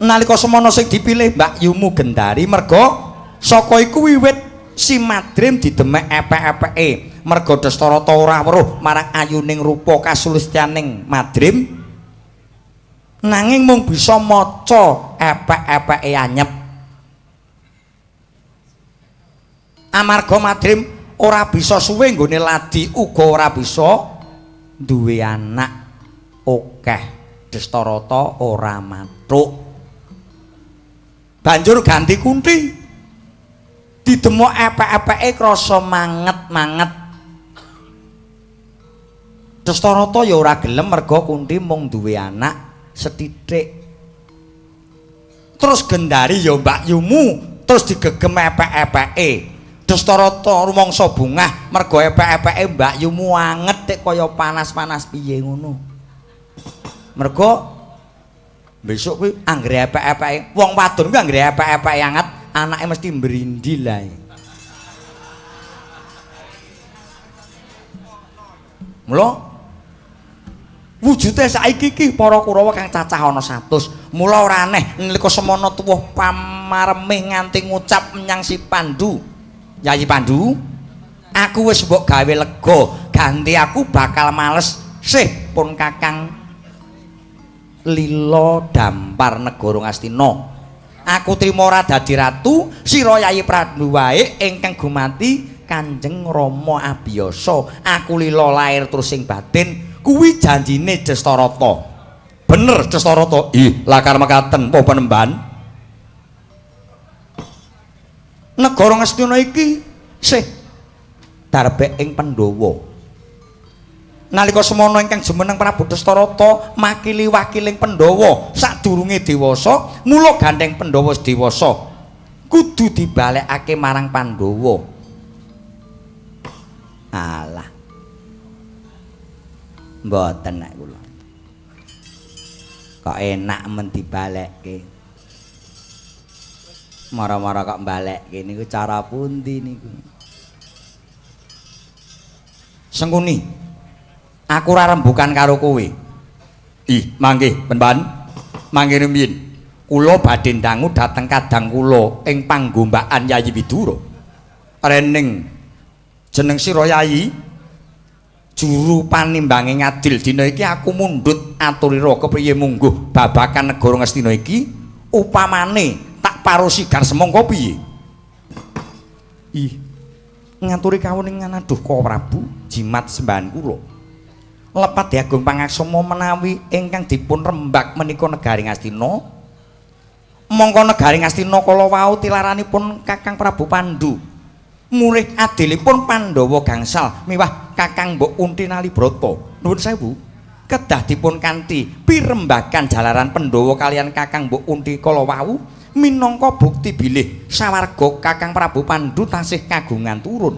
Nalika semana sing dipilih Mbak Yumu Gendari merga saka iku wiwit si Madrim didemek epek-epeke. Merga Dastarata ora weruh marang ayuning rupa kasulistyaning Madrim, nanging mung bisa maca epek-epeke anyep. Amarga Madrim ora bisa suwe nggone ladi, uga ora bisa duwe anak akeh. Dastarata ora mathuk. Banjur ganti Kunti. Didemok epek-epeke krasa manget-manget. Dastarata ya ora gelem merga Kunti mung duwe anak sethithik. Terus Gendari ya Mbak Yumu terus digegem epek-epeke. Dastarata rumangsa bungah merga epek-epeke Mbak Yumu anget tek kaya panas-panas piye ngono. Merga besok kuwi anggere epek-epeke wong wadon kuwi anggere epek-epeke anget anake mesti mbrindil ae. Mula wujude saiki iki para Kurawa kang cacah ana 100. Mula ora aneh nalika semana tuwuh pamareme nganti ngucap menyang si Pandu. Yayi Pandu, aku wis mbok gawe lega, ganti aku bakal males sih pun Kakang lila dampar negara Ngastina. Aku trima ora dadi ratu, sira Yayi Pandu wae ingkang gumati Kanjeng Rama Abiyasa. Aku lila lair terus sing batin, kuwi janjine Dastarata. Bener Dastarata. Ih, lakar mekaten apa penemban? Negara Ngastina iki sih darbek ing Pandhawa. Nalika semana ingkang jumeneng Prabu Dastarata makili wakiling Pandhawa sadurunge dewasa, mula gandeng Pandhawa dewasa kudu dibalekake marang Pandhawa. Alah. Mboten nek kula. Kok enak men dibalekke. Mara-mara kok balekke niku cara pundi niku? Sengkuni. Aku ora rembukan karo kowe. Ih, mangke, Penemban. Mangke rumiyin. Kula badhe ndangu dhateng kadang kula ing panggombakan Yayi Widura. Rening jeneng sira Yayi juru panimbange ngadil dina iki aku mundhut aturira kepriye mungguh babakan negara Ngastina iki upamane tak parusi gar semangka piye? Ih, ngaturi kawuningan aduh Ka Prabu jimat sembahan kula. Lepat diagung pangaksama menawi ingkang dipun rembak menika negari Ngastina. Mongko negari Ngastina kala wau tilaranipun Kakang Prabu Pandu. Murih adilipun Pandhawa gangsal miwah Kakang Mbok Kunti Nalibrata. Nuwun sewu. Kedah dipun kanthi pirembagan jalaran Pandhawa kalian Kakang Mbok Kunti kala wau minangka bukti bilih sawarga Kakang Prabu Pandu tasih kagungan turun.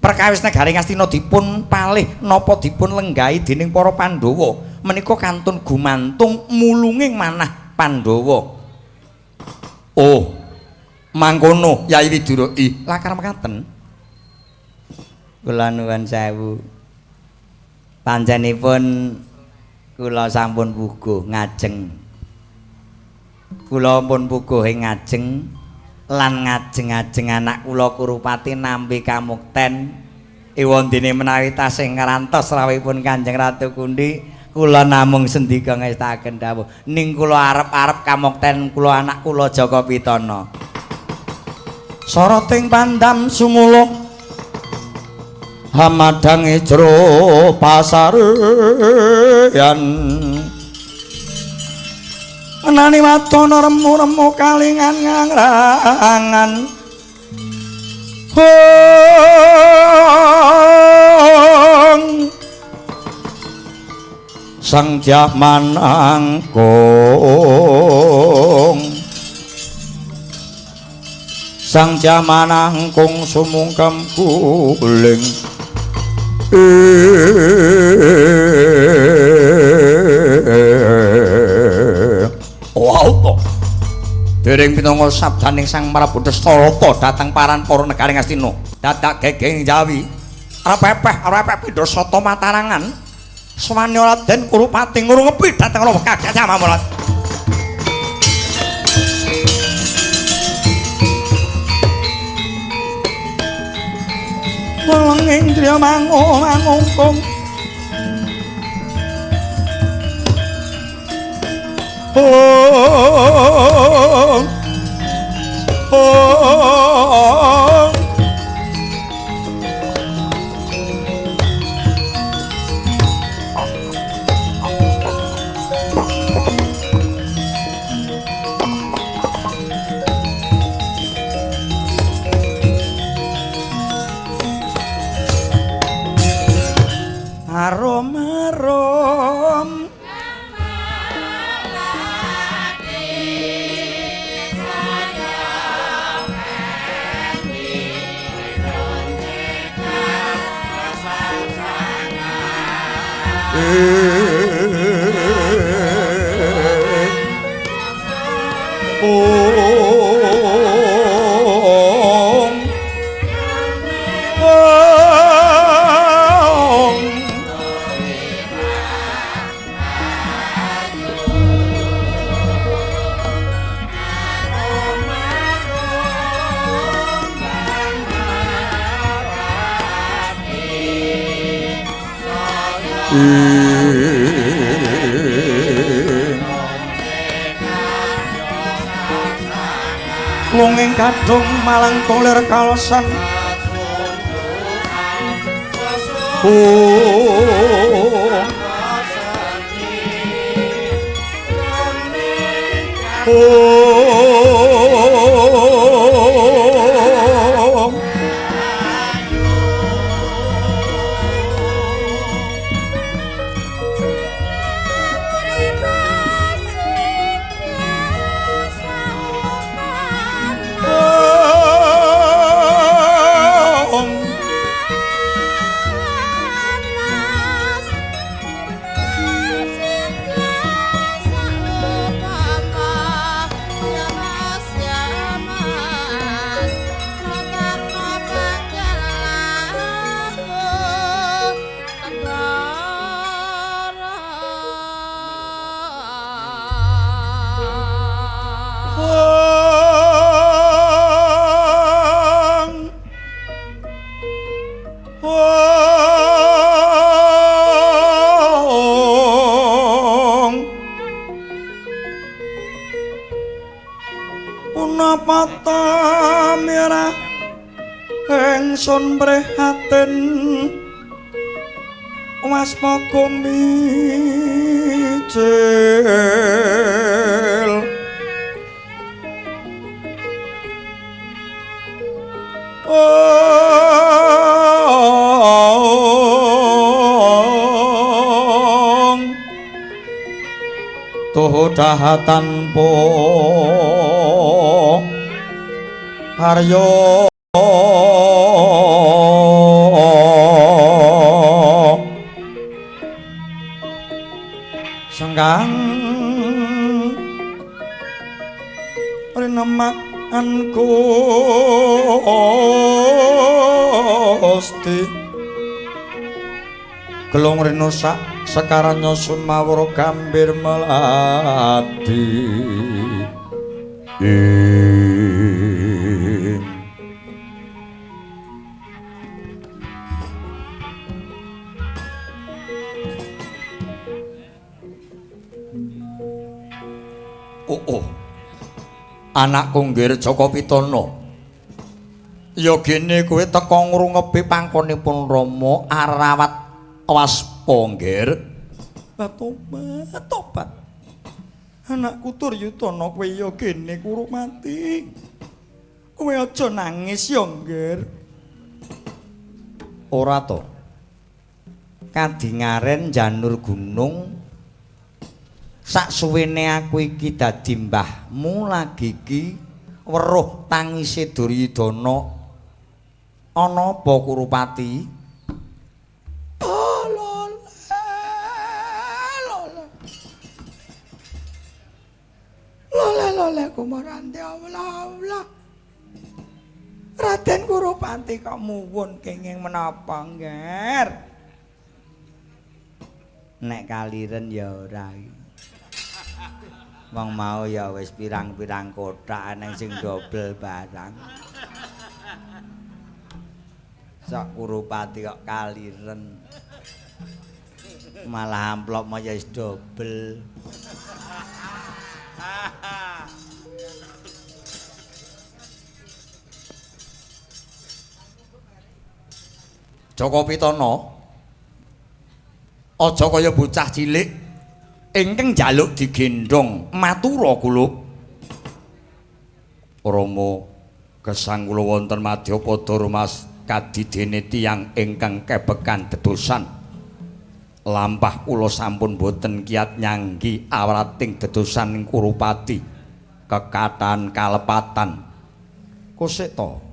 Perkawis negari Ngastina dipun palih napa dipun lenggahi dening para Pandhawa menika kantun gumantung mulunging manah Pandhawa. Oh, mangkono Yayi Widura. Ih, lakar mekaten. Kula nuwun sewu. Panjenipun kula sampun puguh ngajeng. Kula pun puguh ing ngajeng lan ngajeng-ajeng anak kula Kurupati nampi kamukten. Ewandene menawi tasih ngrantos rawuhipun Kanjeng Ratu Kunti, kula namung sendika ngestakaken dawuh ning kula arep-arep kamukten kula anak kula Jaka Pitana. Soroting pandam sumuluh hamadange jero pasareyan nani watana remu-remu kalingan ngangrangan Hong Sang Jaman Angkung Sang Jaman Angkung sumungkem guling Wow to. Dereng pinanga sabdaning Sang Prabu Dastarata dhateng paran para negari Ngastina. Dadak gegeng Jawi. Arep pepeh pindha sata matarangan. Swane Raden Kurupati ngrungepi dhateng Rawa Kagajah Mamulat. Wong indriya mangungkung Ong Ong Arum arum Ong Ong Lunging kadung malang kolir kalosan Ong Ong Ong Ong Ong Punapa mirah ingsun prihatin waspa kumicil Ong Tuhu dahatan po Haryo Senggang rinemak Gusti Gelung rino sak sekaranya sumawura gambir melati. Oh, oh. Anakku nggir Jaka Pitana. Ya gene kowe teka ngrungepi pangkonipun Rama arawat waspa nggir. Tobat, tobat. Anakku Duryudana kowe ya gene kurung mati. Kowe aja nangis ya nggir. Ora to. Kadingaren janur gunung sak suwene aku iki dadi mbahmu lagi iki weruh tangise Duryudana. Ana apa Kurupati? Lole lole kumarante awla-awla. Raden Kurupati kok muwun kenging menapa, Ngger? Nek kaliren ya ora. Wong mau ya wis pirang-pirang kothak eneng sing dobel barang. Sok Kurupati kok kaliren. Malah amplop mau ya wis dobel. Joko Pitana, aja kaya bocah cilik ingkang njaluk digendhong matura kula. Rama, gesang kula wonten madyapada rumas kadidene tiyang ingkang kebekan dedosan. Lampah kula sampun boten kiat nyanggi awrating dedosan ing Kurupati kekathahan kalepatan. Kosek to?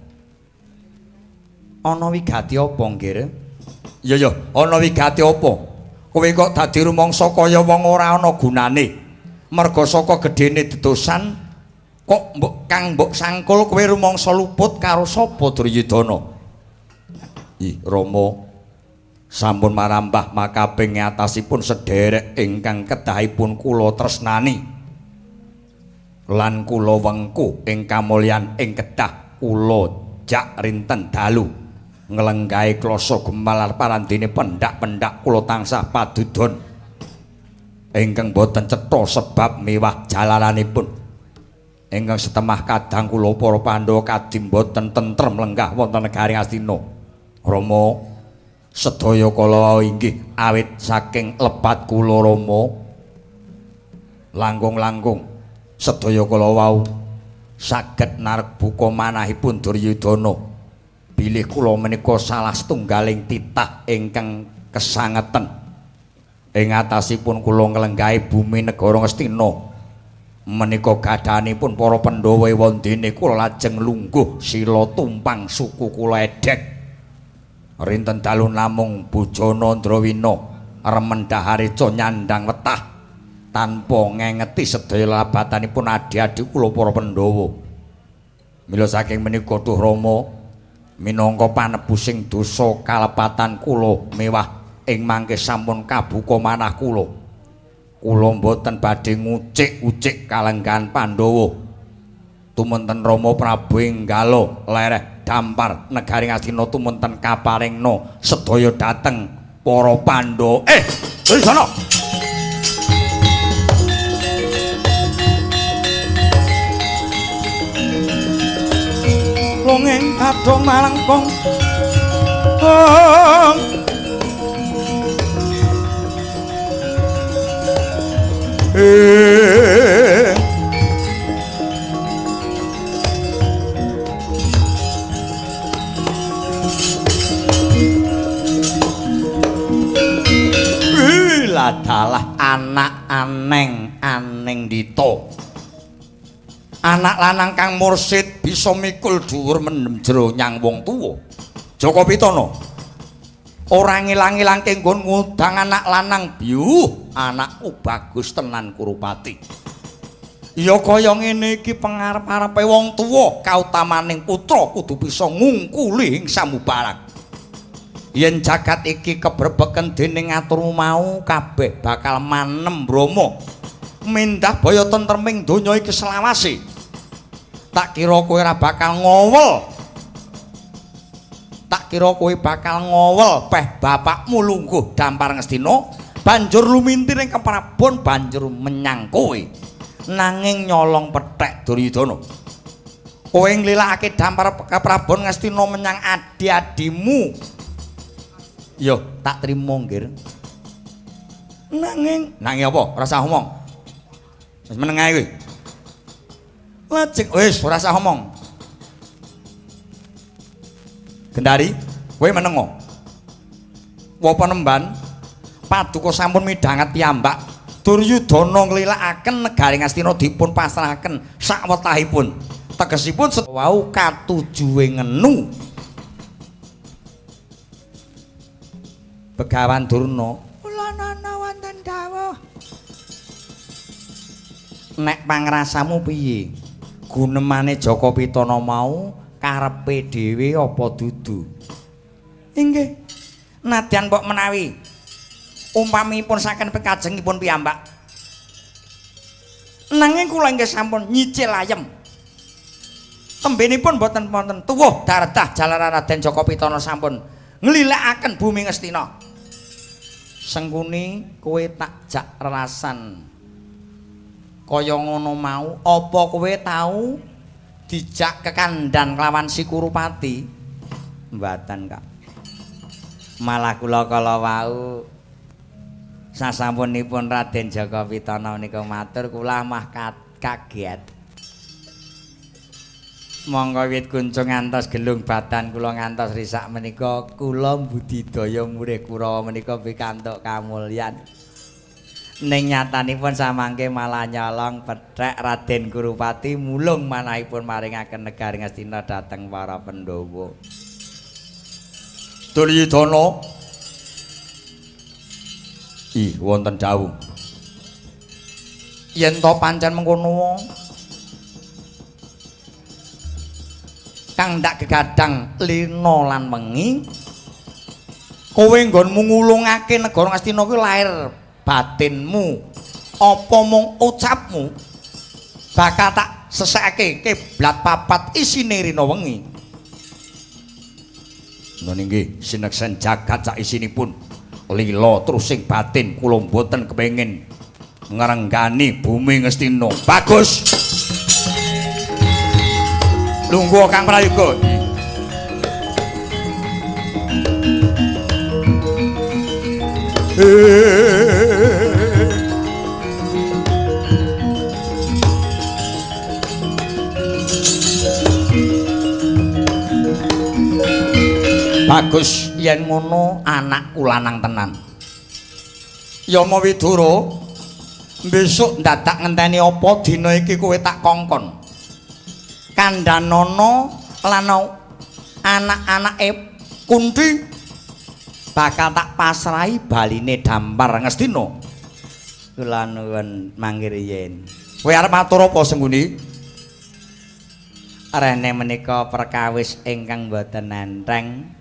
Ana wigati apa, Nggir? Ya ya, ana wigati apa? Kowe kok dadi rumangsa kaya wong ora ana gunane. Merga saka gedhene dedosan kok mbok kang mbok sangkul kowe rumangsa luput karo sapa Duryudana? Ih, Rama, sampun marambah makaping atasipun sederek ingkang kedahipun kula tresnani. Lan kula wengku ing kamulyan ing kedah kula jak rinten dalu. Nglenggahi klasa gemal parandene pendak-pendak kula tansah padudon ingkang boten cetha sebab miwah jalaranipun. Ingkang setemah kadang kula para Pandhawa kadim boten tentrem lenggah wonten negari Astina. Rama, sedaya kala inggih awit saking lepat kula Rama. Langkung-langkung sedaya kala wau saged narek buka manahipun Duryudana. Bilih kula menika salah setunggaling titah ingkang kesangeten ing atasipun kula nglenggahi bumi negara Ngastina. Menika gadhahanipun para Pandhawa wondene kula lajeng lungguh sila tumpang suku kula edhek. Rinten dalu namung bojona Ndrawina remen dhahareca nyandang wetah tanpa ngengeti sedaya labatanipun adhi-adhi kula para Pandhawa. Mila saking menika duh Rama, minangka panebusing dosa kalepatan kula mewah ing mangke sampun kabuka manah kula. Kula mboten badhe ngucik-ucik kalenggahan Pandhawa. Tumenten Rama Prabu enggala lereh dampar negari Ngastina tumenten kaparingna sedaya dhateng para Pandhawa. Duryudana. Longeng kadung malengkung. Adalah anak aneng aneng dito. Anak lanang kang mursid bisa mikul dhuwur mendem jero nyang wong tuwa. Joko Pitana ora ngilang-ilangke nggon ngudang anak lanang biuh, anakku bagus tenan Kurupati. Ya kaya ngene iki pengarep-arepe wong tuwa kautamaning putra kudu bisa ngungkuli ing samubarang. Yen jagat iki kebrebeken dening aturmu mau kabeh bakal manem brama. Mindah baya tentreming donya iki selawase. Tak kira kowe ora bakal ngowel. Tak kira kowe bakal ngowel peh bapakmu lungguh dampar Ngastina banjur lumintir ing keprabon banjur menyang kowe. Nanging nyolong pethek Duryudana. Kowe nglilakake dampar keprabon Ngastina menyang adi-adimu. Yo, tak trimo nggir. Nanging, nanging apa? Ora usah omong. Wis meneng ae kowe. Lajeng wis ora usah omong. Gendari, kowe menengo. Wapa nemban paduka sampun midhanget piyambak Duryudana nglilakaken negari Ngastina dipun pasrahaken sakwetahipun. Tegesipun wau katujuwe ngenu. Begawan Durna, kula nana wonten dawuh. Nek pangrasamu piye? Gunemane Jaka Pitana mau karepe dhewe apa dudu? Inggih. Nadyan mbok menawi umpamipun saken pekajengipun piyambak. Nanging kula inggih sampun nyicil ayem. Tembenipun mboten wonten tuwuh dardah jalaran Raden Jaka Pitana sampun nglilakaken bumi Ngastina. Sengkuni kowe tak jak rerasan. Kaya ngono mau, apa kowe tau dijak kekandhan kelawan si Kurupati? Mboten, Kak. Malah kula kala wau sasampunipun Raden Jaka Pitana menika matur kula mah kaget. Monggo wit kuncung ngantos gelung badan kula ngantos risak menika kula mbudidaya murih Kurawa menika pikantuk kamulyan. Ning nyatanipun samangke malah nyolong pethek Raden Kurupati mulung manahipun maringaken negari Ngastina dhateng para Pandhawa. Duryudana, ih wonten dawuh. Yen to pancen mengkono kang ndak gegadang lina lan wengi kowe nggonmu ngulungake negara Ngastina kuwi lair batinmu apa mung ucapmu bakal tak sesekake kiblat papat isine rina wengi. Nun inggih sineksen jagat sak isinipun lila trusing batin kula mboten kepengin ngrenggani bumi Ngastina. Bagus. Lungguh Kang Prayoga. Bagus yen ngono anakku lanang tenan. Yama Widura, besok ndadak ngenteni apa dina iki kowe tak kongkon. Kandhanana lan anak-anake Kunti bakal tak pasrahi baline dampar Ngastina. Kula nuwun mangir yen. Kowe arep matur apa Sengkuni? Rene menika perkawis ingkang boten enteng.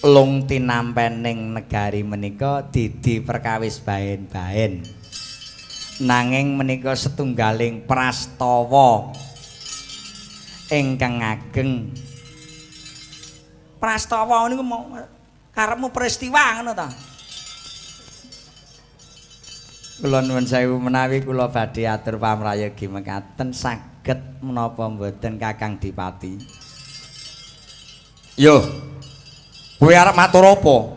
Lung tinampening negari menika didi perkawis baen-baen. Nanging menika setunggaling prastawa ingkang ageng. Prastawa niku mau karepmu peristiwa ngono ta? Kula nuwun sewu menawi kula badhe atur pamrayogi mekaten saged menapa mboten Kakang Dipati? Yo. Kowe arep matur apa?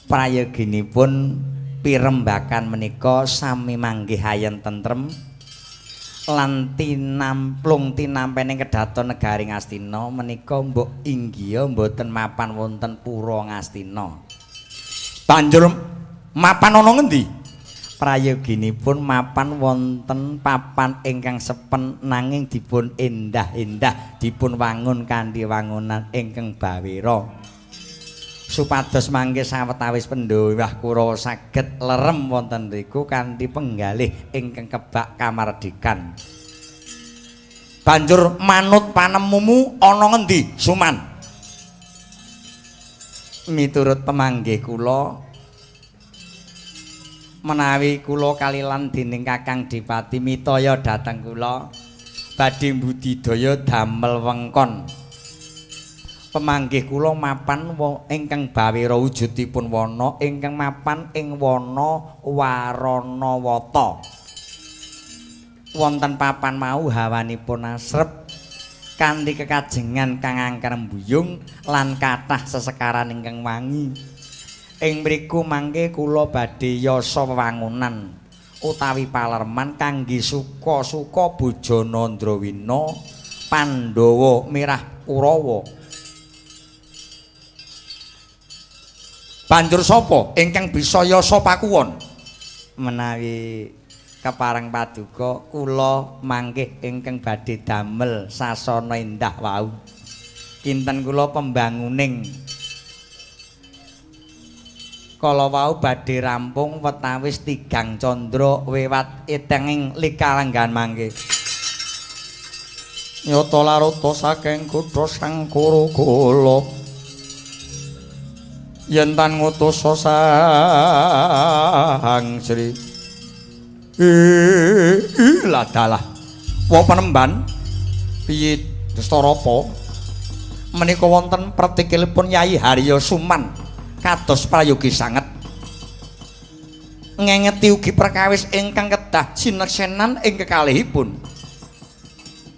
Prayoginipun pirembakan menika sami manggih ayem tentrem lan tinamplung tinampening kedaton negari Ngastina menika mbok inggiha mboten mapan wonten pura Ngastina. Banjur mapan ana ngendi? Prayoginipun mapan wonten papan ingkang sepen nanging dipun endah-endah dipun wangun kanthi wangunan ingkang bawira. Supados mangke sawetawis Pandhawa Kurawa saged lerem wonten riku kanthi penggalih ingkang kebak kamardikan. Banjur manut panemumu ana ngendi, Suman? Miturut pemanggih kula menawi kula kalilan dening Kakang Dipati mitaya dhateng kula badhe mbudidaya damel wengkon. Pemanggih kula mapan ingkang bawira wujudipun wana ingkang mapan ing wana Waranawata. Wonten papan mau hawanipun asrep kanthi kekajengan kang angker mbuyung lan kathah sesekaran ingkang wangi. Ing mriku mangke kula badhe yasa wewangunan utawi palerman kangge suka-suka bojana Ndrawina Pandhawa mirah Kurawa. Banjur sapa ingkang bisa yasa pakuwon? Menawi kepareng paduka kula mangkih ingkang badhe damel sasana endah wau. Kinten kula pembanguning kala wau badhe rampung wetawis tigang candra wewat etenging likalenggan mangke. Nyata larata saking kutha Sang Kurukula yen tan ngutus Sang Sri. Ladalah wa penemban piye Dastarapa menika wonten pratikilipun Yai Harya Suman kados prayogi sanget ngengeti ugi perkawis ingkang kedah sineksenan ing kekalihipun.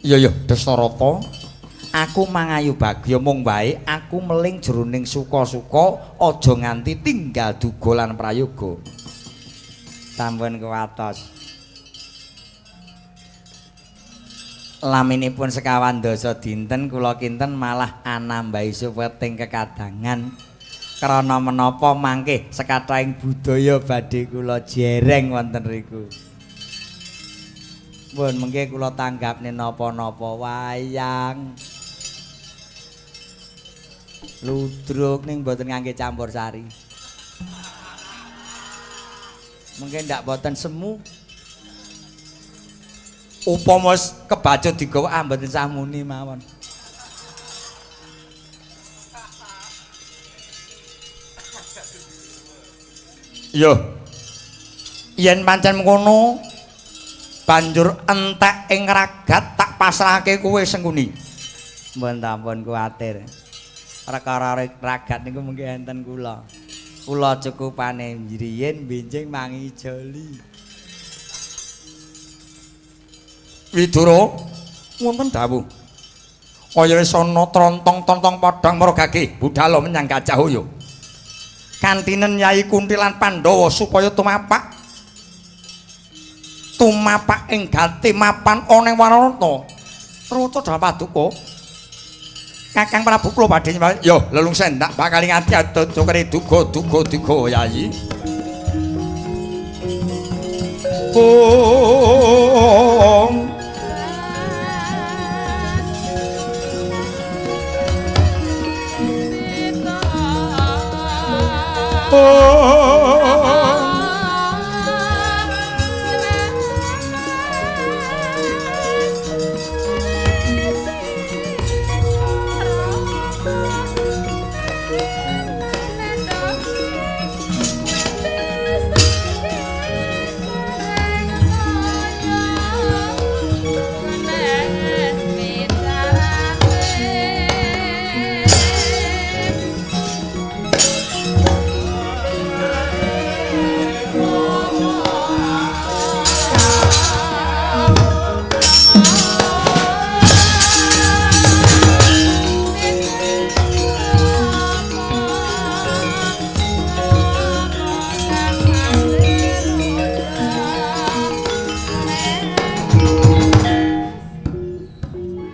Iya ya Dastarapa, aku mangayu bagya mung wae aku meling jroning suka-suka aja nganti tinggal duga lan prayoga. Sampun kuwatos. Laminipun sekawan dasa dinten kula kinten malah anambahi suweting kekadangan krana menapa mangke sekathahing budaya badhe kula jereng wonten riku. Pun mengke kula tanggapne napa-napa wayang ludruk ning mboten ngangge campur sari. Mengke ndak boten semu. Upama kebacut digawa mboten samuni mawon. Yo. Yen pancen mengkono banjur entek ing ragat tak pasrahke kowe Sengkuni. Mboten ampun kuwatir. Perkara ragat niku mengke enten kula. Kula cukupane riyin benjing mangi joli. Widura wonten dawuh. Kaya wis ana trontong-trontong padhang maragage budhal menyang Gajah Hoyo. Kantinen Yai Kunti lan Pandhawa supaya tumapak ing gati mapan ana ing Waranata. Truca dalem paduka. Kakang Prabu kula badhe yo lelungsen tak bakal ngati adodo kare duga-duga duga Yai. Om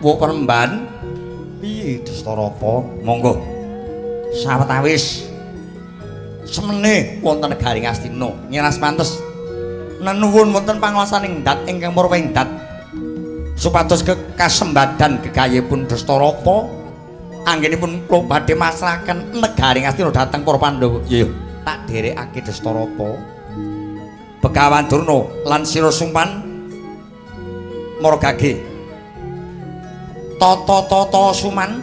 Wo peremban piye Dastarapa? Monggo sawetawis semene wonten negari Ngastina ngiras pantes nenuwun wonten panguwasaning dat ingkang murwing dat supados kekasembadan gegayipun Dastarapa anggenipun kula badhe masrahaken negari Ngastina dhateng para Pandhawa. Iya tak dherekake Dastarapa. Begawan Durna lan Sira Sumpan margage tata-tata Suman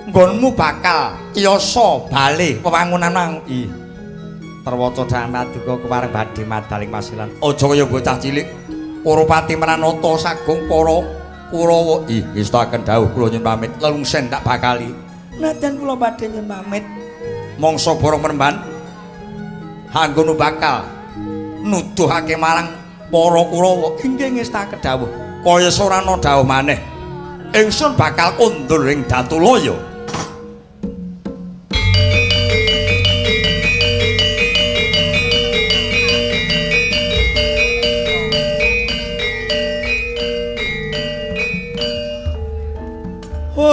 nggonmu bakal yasa bali wewangunan nang i terwaca dhateng paduka kepareng badhe madaling pasilan aja kaya bocah cilik Kurupati Mranata sagung para Kurawa. I ngestaken dawuh kula nyuwun pamit lelungsen tak bakali najan kula badhe nyuwun pamit mangsa borong peremban anggono bakal nuduhake marang para Kurawa. Inggih ngestaken dawuh kaya sorana dawuh maneh ingsun bakal kondur ing Datulaya. Om.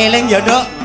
Eling ya, Nduk.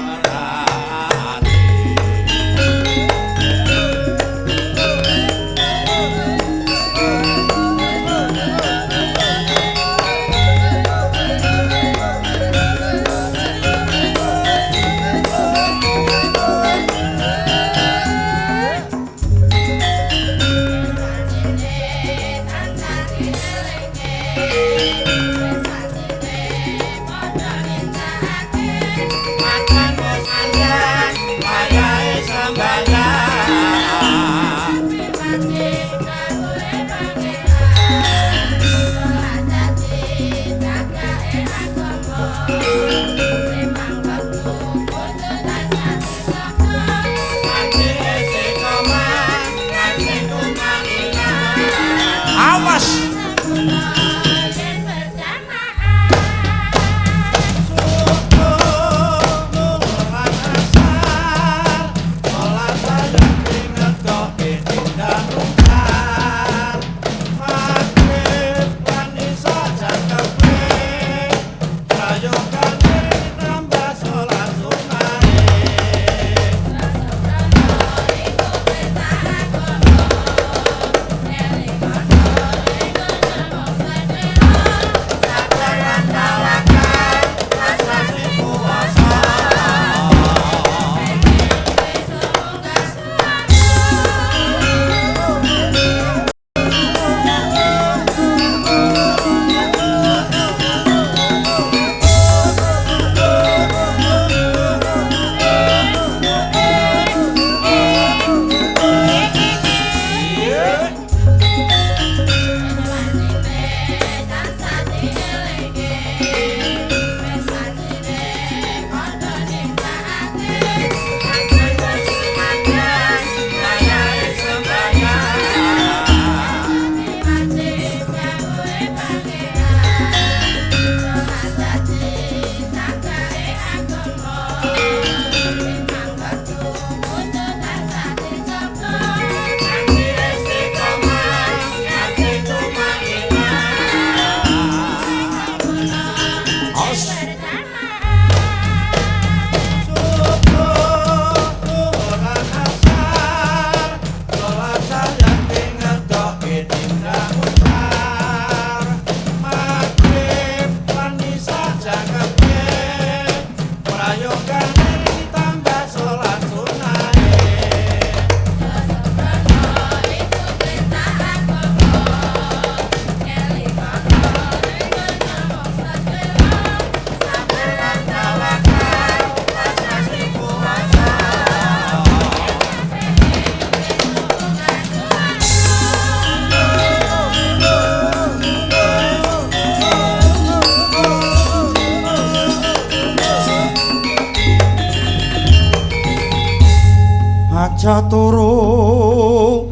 Aja turu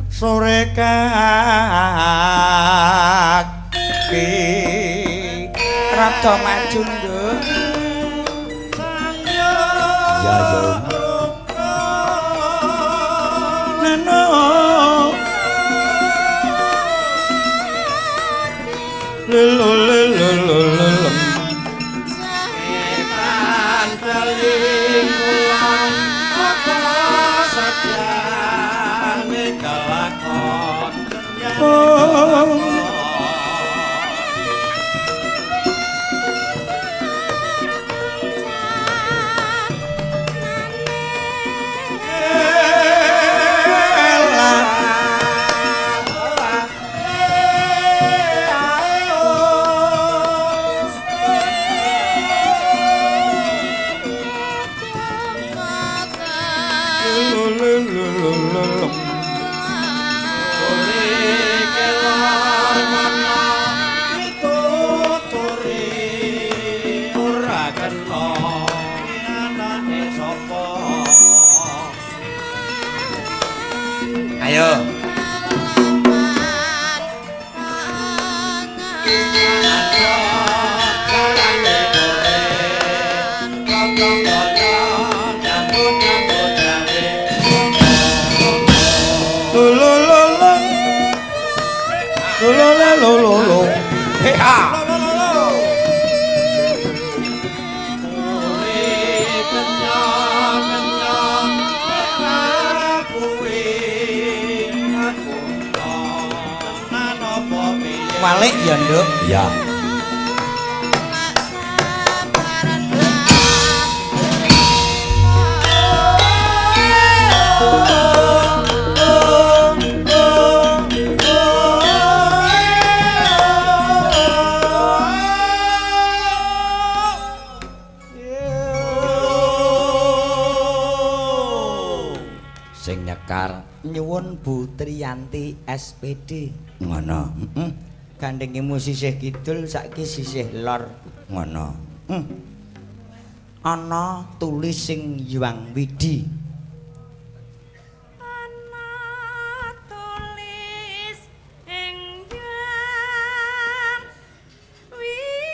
sore kaki rada maju nduk. Ya ya. Nano lelo lelo lelo setan peling kulon kota satyane kelakon. Ayo. Walik ya, Nduk. Ya. Sing nyekar nyuwun Bu Triyanti SPD. Ngono. Heeh. Gandengmu sisih kidul saiki sisih lor. Ngono. Ana tulis sing Hyang Widi. Ana tulis ing Hyang Widi.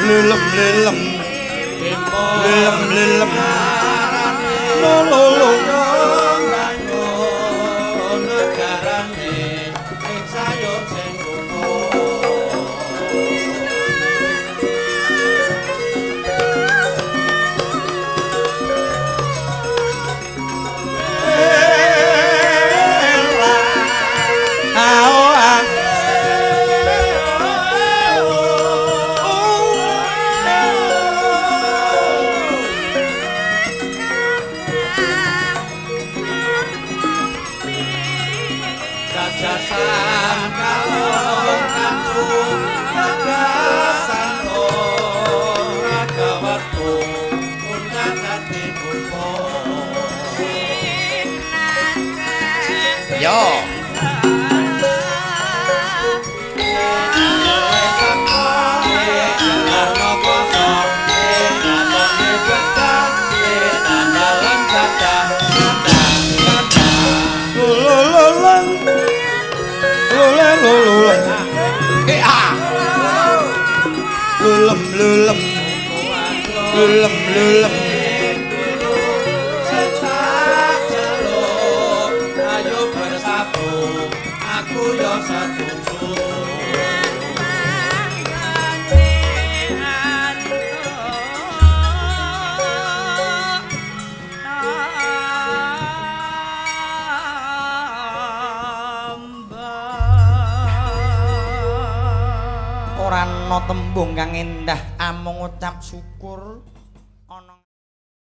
Lelem lelem lelem lelem lo lo lo Yo. Lelem lelem lelem lelem Ora ana tembung kang endah amung ngucap syukur.